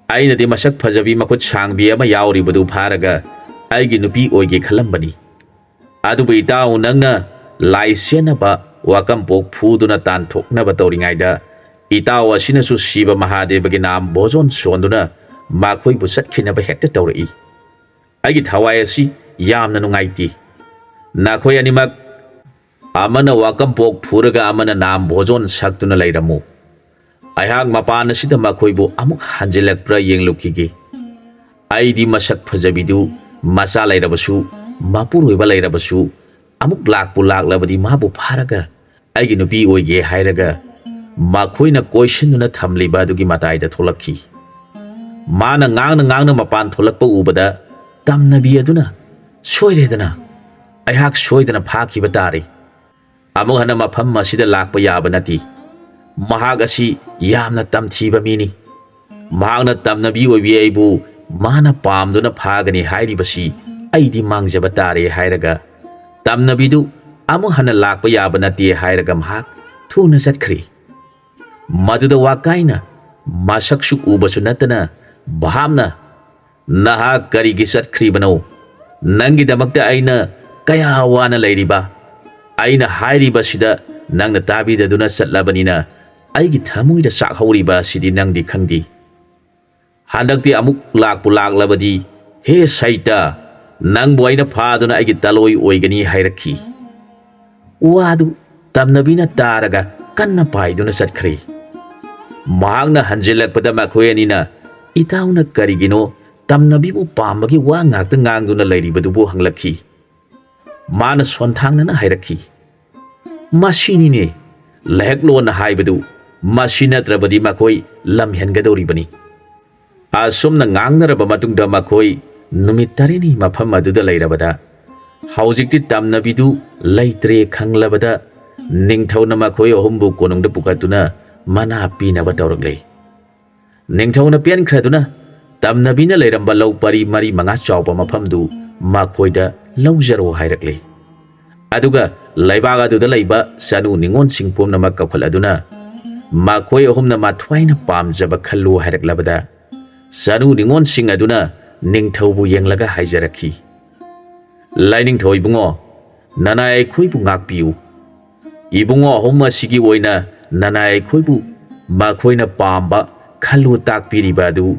ꯑꯩꯅꯗꯤ ꯃꯁꯛ ꯐꯖꯕꯤ ꯃꯈꯨꯠ ꯁꯥꯡꯕꯤ ꯑꯃ ꯌꯥꯎꯔꯤꯕꯗꯨ ꯐꯥꯔꯒ ꯑꯩꯒꯤ ꯅꯨꯄꯤ ꯑꯣꯏꯒꯦ ꯈꯜꯂꯝꯕꯅꯤ꯫ ꯑꯗꯨꯕꯨ ꯏꯇꯥꯎ, ꯅꯪꯅ ꯂꯥꯏ ꯁꯦꯟꯅꯕ ꯋꯥꯀꯝꯄꯣꯛ ꯐꯨꯗꯨꯅ ꯇꯥꯟꯊꯣꯛꯅꯕ ꯇꯧꯔꯤꯉꯩꯗ, ꯏꯇꯥꯎ ꯑꯁꯤꯅꯁꯨ ꯁꯤꯕ ꯃꯍꯥꯗꯦꯕꯒꯤ ꯅꯥꯝ ꯚꯣꯖꯣꯟ ꯁꯣꯟꯗꯨꯅ ꯃꯈꯣꯏꯕꯨ ꯆꯠꯈꯤꯅꯕ ꯍꯦꯛꯇ ꯇꯧꯔꯛꯏ꯫ ꯑꯩꯒꯤ ꯊꯋꯥꯏ ꯑꯁꯤ ꯌꯥꯝꯅ ꯅꯨꯡꯉꯥꯏꯇꯦ꯫ ꯅꯈꯣꯏ ꯑꯅꯤꯃꯛ, ꯑꯃꯅ ꯋꯥꯀꯝꯄꯣꯛ ꯐꯨꯔꯒ ꯑꯃꯅ ꯅꯥꯝ ꯚꯣꯖꯣꯟ ꯁꯛꯇꯨꯅ ꯂꯩꯔꯝꯃꯨ꯫ ꯑꯩꯍꯥꯛ ꯃꯄꯥꯟ ꯑꯁꯤꯗ ꯃꯈꯣꯏꯕꯨ ꯑꯃꯨꯛ ꯍꯟꯖꯤꯜꯂꯛꯄ꯭ꯔꯥ ꯌꯦꯡꯂꯨꯈꯤꯒꯦ꯫ ꯑꯩꯗꯤ ꯃꯁꯛ ꯐꯖꯕꯤꯗꯨ ꯃꯆꯥ ꯂꯩꯔꯕꯁꯨ, ꯃꯄꯨꯔꯣꯏꯕ ꯂꯩꯔꯕꯁꯨ, ꯑꯃꯨꯛ ꯂꯥꯛꯄꯨ ꯂꯥꯛꯂꯕꯗꯤ ꯃꯥꯕꯨ ꯐꯥꯔꯒ ꯑꯩꯒꯤ ꯅꯨꯄꯤ ꯑꯣꯏꯒꯦ" ꯍꯥꯏꯔꯒ ꯃꯈꯣꯏꯅ ꯀꯣꯏꯁꯤꯟꯗꯨꯅ ꯊꯝꯂꯤꯕ ꯑꯗꯨꯒꯤ ꯃꯇꯥꯏꯗ ꯊꯣꯛꯂꯛꯈꯤ꯫ ꯃꯥꯅ ꯉꯥꯡꯅ ꯉꯥꯡꯅ ꯃꯄꯥꯟ ꯊꯣꯛꯂꯛꯄ ꯎꯕꯗ, ꯇꯝꯅꯕꯤ ꯑꯗꯨꯅ, "ꯁꯣꯏꯔꯦꯗꯅ, ꯑꯩꯍꯥꯛ ꯁꯣꯏꯗꯅ ꯐꯥꯈꯤꯕ ꯇꯥꯔꯦ꯫ ꯑꯃꯨꯛ ꯍꯟꯅ ꯃꯐꯝ ꯑꯁꯤꯗ ꯂꯥꯛꯄ ꯌꯥꯕ ꯅꯠꯇꯦ꯫ ꯃꯍꯥꯛ ꯑꯁꯤ ꯌꯥꯝꯅ ꯇꯝꯊꯤꯕ ꯃꯤꯅꯤ꯫ ꯃꯍꯥꯛꯅ ꯇꯝꯅꯕꯤ ꯑꯣꯏꯕꯤ ꯑꯩꯕꯨ ꯃꯥꯅ ꯄꯥꯝꯗꯨꯅ ꯐꯥꯒꯅꯤ ꯍꯥꯏꯔꯤꯕꯁꯤ ꯑꯩꯗꯤ ꯃꯥꯡꯖꯕ ꯇꯥꯔꯦ" ꯍꯥꯏꯔꯒ, ꯇꯝꯅꯕꯤꯗꯨ ꯑꯃꯨꯛ ꯍꯟꯅ ꯂꯥꯛꯄ ꯌꯥꯕ ꯅꯠꯇꯦ ꯍꯥꯏꯔꯒ ꯃꯍꯥꯛ ꯊꯨꯅ ꯆꯠꯈ꯭ꯔꯦ꯫ ꯃꯗꯨꯗ ꯋꯥꯀꯥꯏꯅ ꯃꯁꯛꯁꯨ ꯎꯕꯁꯨ ꯅꯠꯇꯅ ꯚꯥꯞꯅ, "ꯅꯍꯥꯛ ꯀꯔꯤꯒꯤ ꯆꯠꯈ꯭ꯔꯤꯕꯅꯣ? ꯅꯪꯒꯤꯗꯃꯛꯇ ꯑꯩꯅ ꯀꯌꯥ ꯋꯥꯅ ꯂꯩꯔꯤꯕ? ꯑꯩꯅ ꯍꯥꯏꯔꯤꯕꯁꯤꯗ ꯅꯪꯅ ꯇꯥꯕꯤꯗꯗꯨꯅ ꯆꯠꯂꯕꯅꯤꯅ ꯑꯩꯒꯤ ꯊꯃꯣꯏꯗ ꯆꯥꯛꯍꯧꯔꯤꯕ ꯑꯁꯤꯗꯤ ꯅꯪꯗꯤ ꯈꯪꯗꯦ꯫ ꯍꯟꯗꯛꯇꯤ ꯑꯃꯨꯛ ꯂꯥꯛꯄꯨ ꯂꯥꯛꯂꯕꯗꯤ, ꯍꯦ ꯁꯩꯇ, "ꯅꯪꯕꯨ ꯑꯩꯅ ꯐꯥꯗꯨꯅ ꯑꯩꯒꯤ ꯇꯂꯣꯏ ꯑꯣꯏꯒꯅꯤ" ꯍꯥꯏꯔꯛꯈꯤ꯫ ꯋꯥꯗꯨ ꯇꯝꯅꯕꯤꯅ ꯇꯥꯔꯒ ꯀꯟꯅ ꯄꯥꯏꯗꯨꯅ ꯆꯠꯈ꯭ꯔꯦ꯫ ꯃꯍꯥꯛꯅ ꯍꯟꯖꯤꯜꯂꯛꯄꯗ ꯃꯈꯣꯏ ꯑꯅꯤꯅ, "ꯏꯇꯥꯎꯅ ꯀꯔꯤꯒꯤꯅꯣ ꯇꯝꯅꯕꯤꯕꯨ ꯄꯥꯝꯕꯒꯤ ꯋꯥ ꯉꯥꯛꯇ ꯉꯥꯡꯗꯨꯅ ꯂꯩꯔꯤꯕꯗꯨꯕꯨ?" ꯍꯪꯂꯛꯈꯤ꯫ ꯃꯥꯅ ꯁꯣꯟꯊꯥꯡꯅꯅ ꯍꯥꯏꯔꯛꯈꯤ, "ꯃꯁꯤꯅꯤꯅꯦ ꯂꯥꯏꯍꯛꯂꯣꯟꯅ ꯍꯥꯏꯕꯗꯨ, ꯃꯁꯤ ꯅꯠꯇ꯭ꯔꯕꯗꯤ ꯃꯈꯣꯏ ꯂꯝꯍꯦꯟꯒꯗꯧꯔꯤꯕꯅꯤ"꯫ ꯑꯁꯨꯝꯅ ꯉꯥꯡꯅꯔꯕ ꯃꯇꯨꯡꯗ ꯃꯈꯣꯏ ꯅꯨꯃꯤꯠ ꯇꯔꯦꯠꯅꯤ ꯃꯐꯝ ꯑꯗꯨꯗ ꯂꯩꯔꯕꯗ, ꯍꯧꯖꯤꯛꯇꯤ ꯇꯝꯅꯕꯤꯗꯨ ꯂꯩꯇ꯭ꯔꯦ ꯈꯪꯂꯕꯗ, ꯅꯤꯡꯊꯧꯅ ꯃꯈꯣꯏ ꯑꯍꯨꯝꯕꯨ ꯀꯣꯅꯨꯡꯗ ꯄꯨꯈꯠꯇꯨꯅ ꯃꯅꯥ ꯄꯤꯅꯕ ꯇꯧꯔꯛꯂꯦ꯫ ꯅꯤꯡꯊꯧꯅ ꯄꯦꯟꯈ꯭ꯔꯗꯨꯅ ꯇꯝꯅꯕꯤꯅ ꯂꯩꯔꯝꯕ ꯂꯧ ꯄꯔꯤ ꯃꯔꯤ ꯃꯉꯥ ꯆꯥꯎꯕ ꯃꯐꯝꯗꯨ ꯃꯈꯣꯏꯗ ꯂꯧꯖꯔꯣ ꯍꯥꯏꯔꯛꯂꯦ꯫ ꯑꯗꯨꯒ ꯂꯩꯕꯥꯛ ꯑꯗꯨꯗ ꯂꯩꯕ ꯆꯅꯨ ꯅꯤꯉꯣꯜꯁꯤꯡ ꯄꯨꯝꯅꯃꯛ ꯀꯧꯈꯠꯂꯗꯨꯅ ꯃꯈꯣꯏ ꯑꯍꯨꯝꯅ ꯃꯊ꯭ꯋꯥꯏꯅ ꯄꯥꯝꯖꯕ ꯈꯜꯂꯨ ꯍꯥꯏꯔꯛꯂꯕꯗ, ꯆꯅꯨ ꯅꯤꯉꯣꯜꯁꯤꯡ ꯑꯗꯨꯅ ꯅꯤꯡꯊꯧꯕꯨ ꯌꯦꯡꯂꯒ ꯍꯥꯏꯖꯔꯛꯈꯤ, "ꯂꯥꯏꯅꯤꯡꯊꯧ ꯏꯕꯨꯡꯉꯣ, ꯅꯅꯥꯏ ꯑꯩꯈꯣꯏꯕꯨ ꯉꯥꯛꯄꯤꯌꯨ꯫ ꯏꯕꯨꯡꯉꯣ ꯑꯍꯨꯝ ꯑꯁꯤꯒꯤ ꯑꯣꯏꯅ ꯅꯅꯥꯏ ꯑꯩꯈꯣꯏꯕꯨ ꯃꯈꯣꯏꯅ ꯄꯥꯝꯕ ꯈꯜꯂꯨ ꯇꯥꯛꯄꯤꯔꯤꯕ ꯑꯗꯨ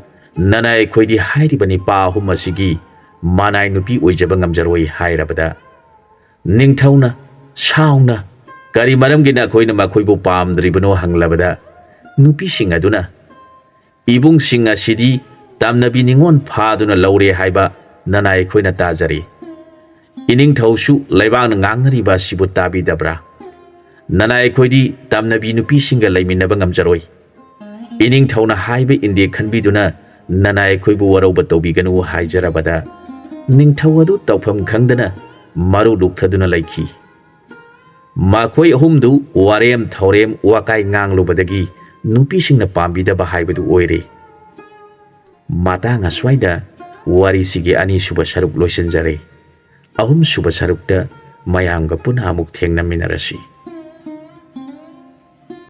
ꯅꯅꯥꯏ ꯑꯩꯈꯣꯏꯗꯤ ꯍꯥꯏꯔꯤꯕ ꯅꯤꯄꯥ ꯑꯍꯨꯝ ꯑꯁꯤꯒꯤ ꯃꯅꯥꯏ ꯅꯨꯄꯤ ꯑꯣꯏꯖꯕ ꯉꯝꯖꯔꯣꯏ" ꯍꯥꯏꯔꯕꯗ, ꯅꯤꯡꯊꯧꯅ ꯁꯥꯎꯅ, "ꯀꯔꯤ ꯃꯔꯝꯒꯤ ꯅꯈꯣꯏꯅ ꯃꯈꯣꯏꯕꯨ ꯄꯥꯝꯗ꯭ꯔꯤꯕꯅꯣ?" ꯍꯪꯂꯕꯗ, ꯅꯨꯄꯤꯁꯤꯡ ꯑꯗꯨꯅ, "ꯏꯕꯨꯡꯁꯤꯡ ꯑꯁꯤꯗꯤ ꯇꯝꯅꯕꯤ ꯅꯤꯉꯣꯜ ꯐꯥꯗꯨꯅ ꯂꯧꯔꯦ ꯍꯥꯏꯕ ꯅꯅꯥꯏ ꯑꯩꯈꯣꯏꯅ ꯇꯥꯖꯔꯦ꯫ ꯏꯅꯤꯡꯊꯧꯁꯨ ꯂꯩꯕꯥꯛꯅ ꯉꯥꯡꯅꯔꯤꯕ ꯑꯁꯤꯕꯨ ꯇꯥꯕꯤꯗꯕ꯭ꯔꯥ? ꯅꯅꯥꯏ ꯑꯩꯈꯣꯏꯗꯤ ꯇꯝꯅꯕꯤ ꯅꯨꯄꯤꯁꯤꯡꯒ ꯂꯩꯃꯤꯟꯅꯕ ꯉꯝꯖꯔꯣꯏ꯫ ꯏꯅꯤꯡꯊꯧꯅ ꯍꯥꯏꯕ ꯏꯟꯗꯦ ꯈꯟꯕꯤꯗꯨꯅ ꯅꯅꯥꯏ ꯑꯩꯈꯣꯏꯕꯨ ꯋꯥꯔꯧꯕ ꯇꯧꯕꯤꯒꯅꯨ" ꯍꯥꯏꯖꯔꯕꯗ, ꯅꯤꯡꯊꯧ ꯑꯗꯨ ꯇꯧꯐꯝ ꯈꯪꯗꯅ ꯃꯔꯨ ꯂꯨꯛꯊꯗꯨꯅ ꯂꯩꯈꯤ꯫ ꯃꯈꯣꯏ ꯑꯍꯨꯝꯗꯨ ꯋꯥꯔꯦꯝ ꯊꯧꯔꯦꯝ ꯋꯥꯀꯥꯏ ꯉꯥꯡꯂꯨꯕꯗꯒꯤ ꯅꯨꯄꯤꯁꯤꯡꯅ ꯄꯥꯝꯕꯤꯗꯕ ꯍꯥꯏꯕꯗꯨ ꯑꯣꯏꯔꯦ꯫ ꯃꯇꯥꯡ ꯑꯁ꯭ꯋꯥꯏꯗ ꯋꯥꯔꯤꯁꯤꯒꯤ ꯑꯅꯤꯁꯨꯕ ꯁꯔꯨꯛ ꯂꯣꯏꯁꯤꯟꯖꯔꯦ꯫ ꯑꯍꯨꯝꯁꯨꯕ ꯁꯔꯨꯛꯇ ꯃꯌꯥꯝꯒ ꯄꯨꯟꯅ ꯑꯃꯨꯛ ꯊꯦꯡꯅꯃꯤꯟꯅꯔꯁꯤ꯫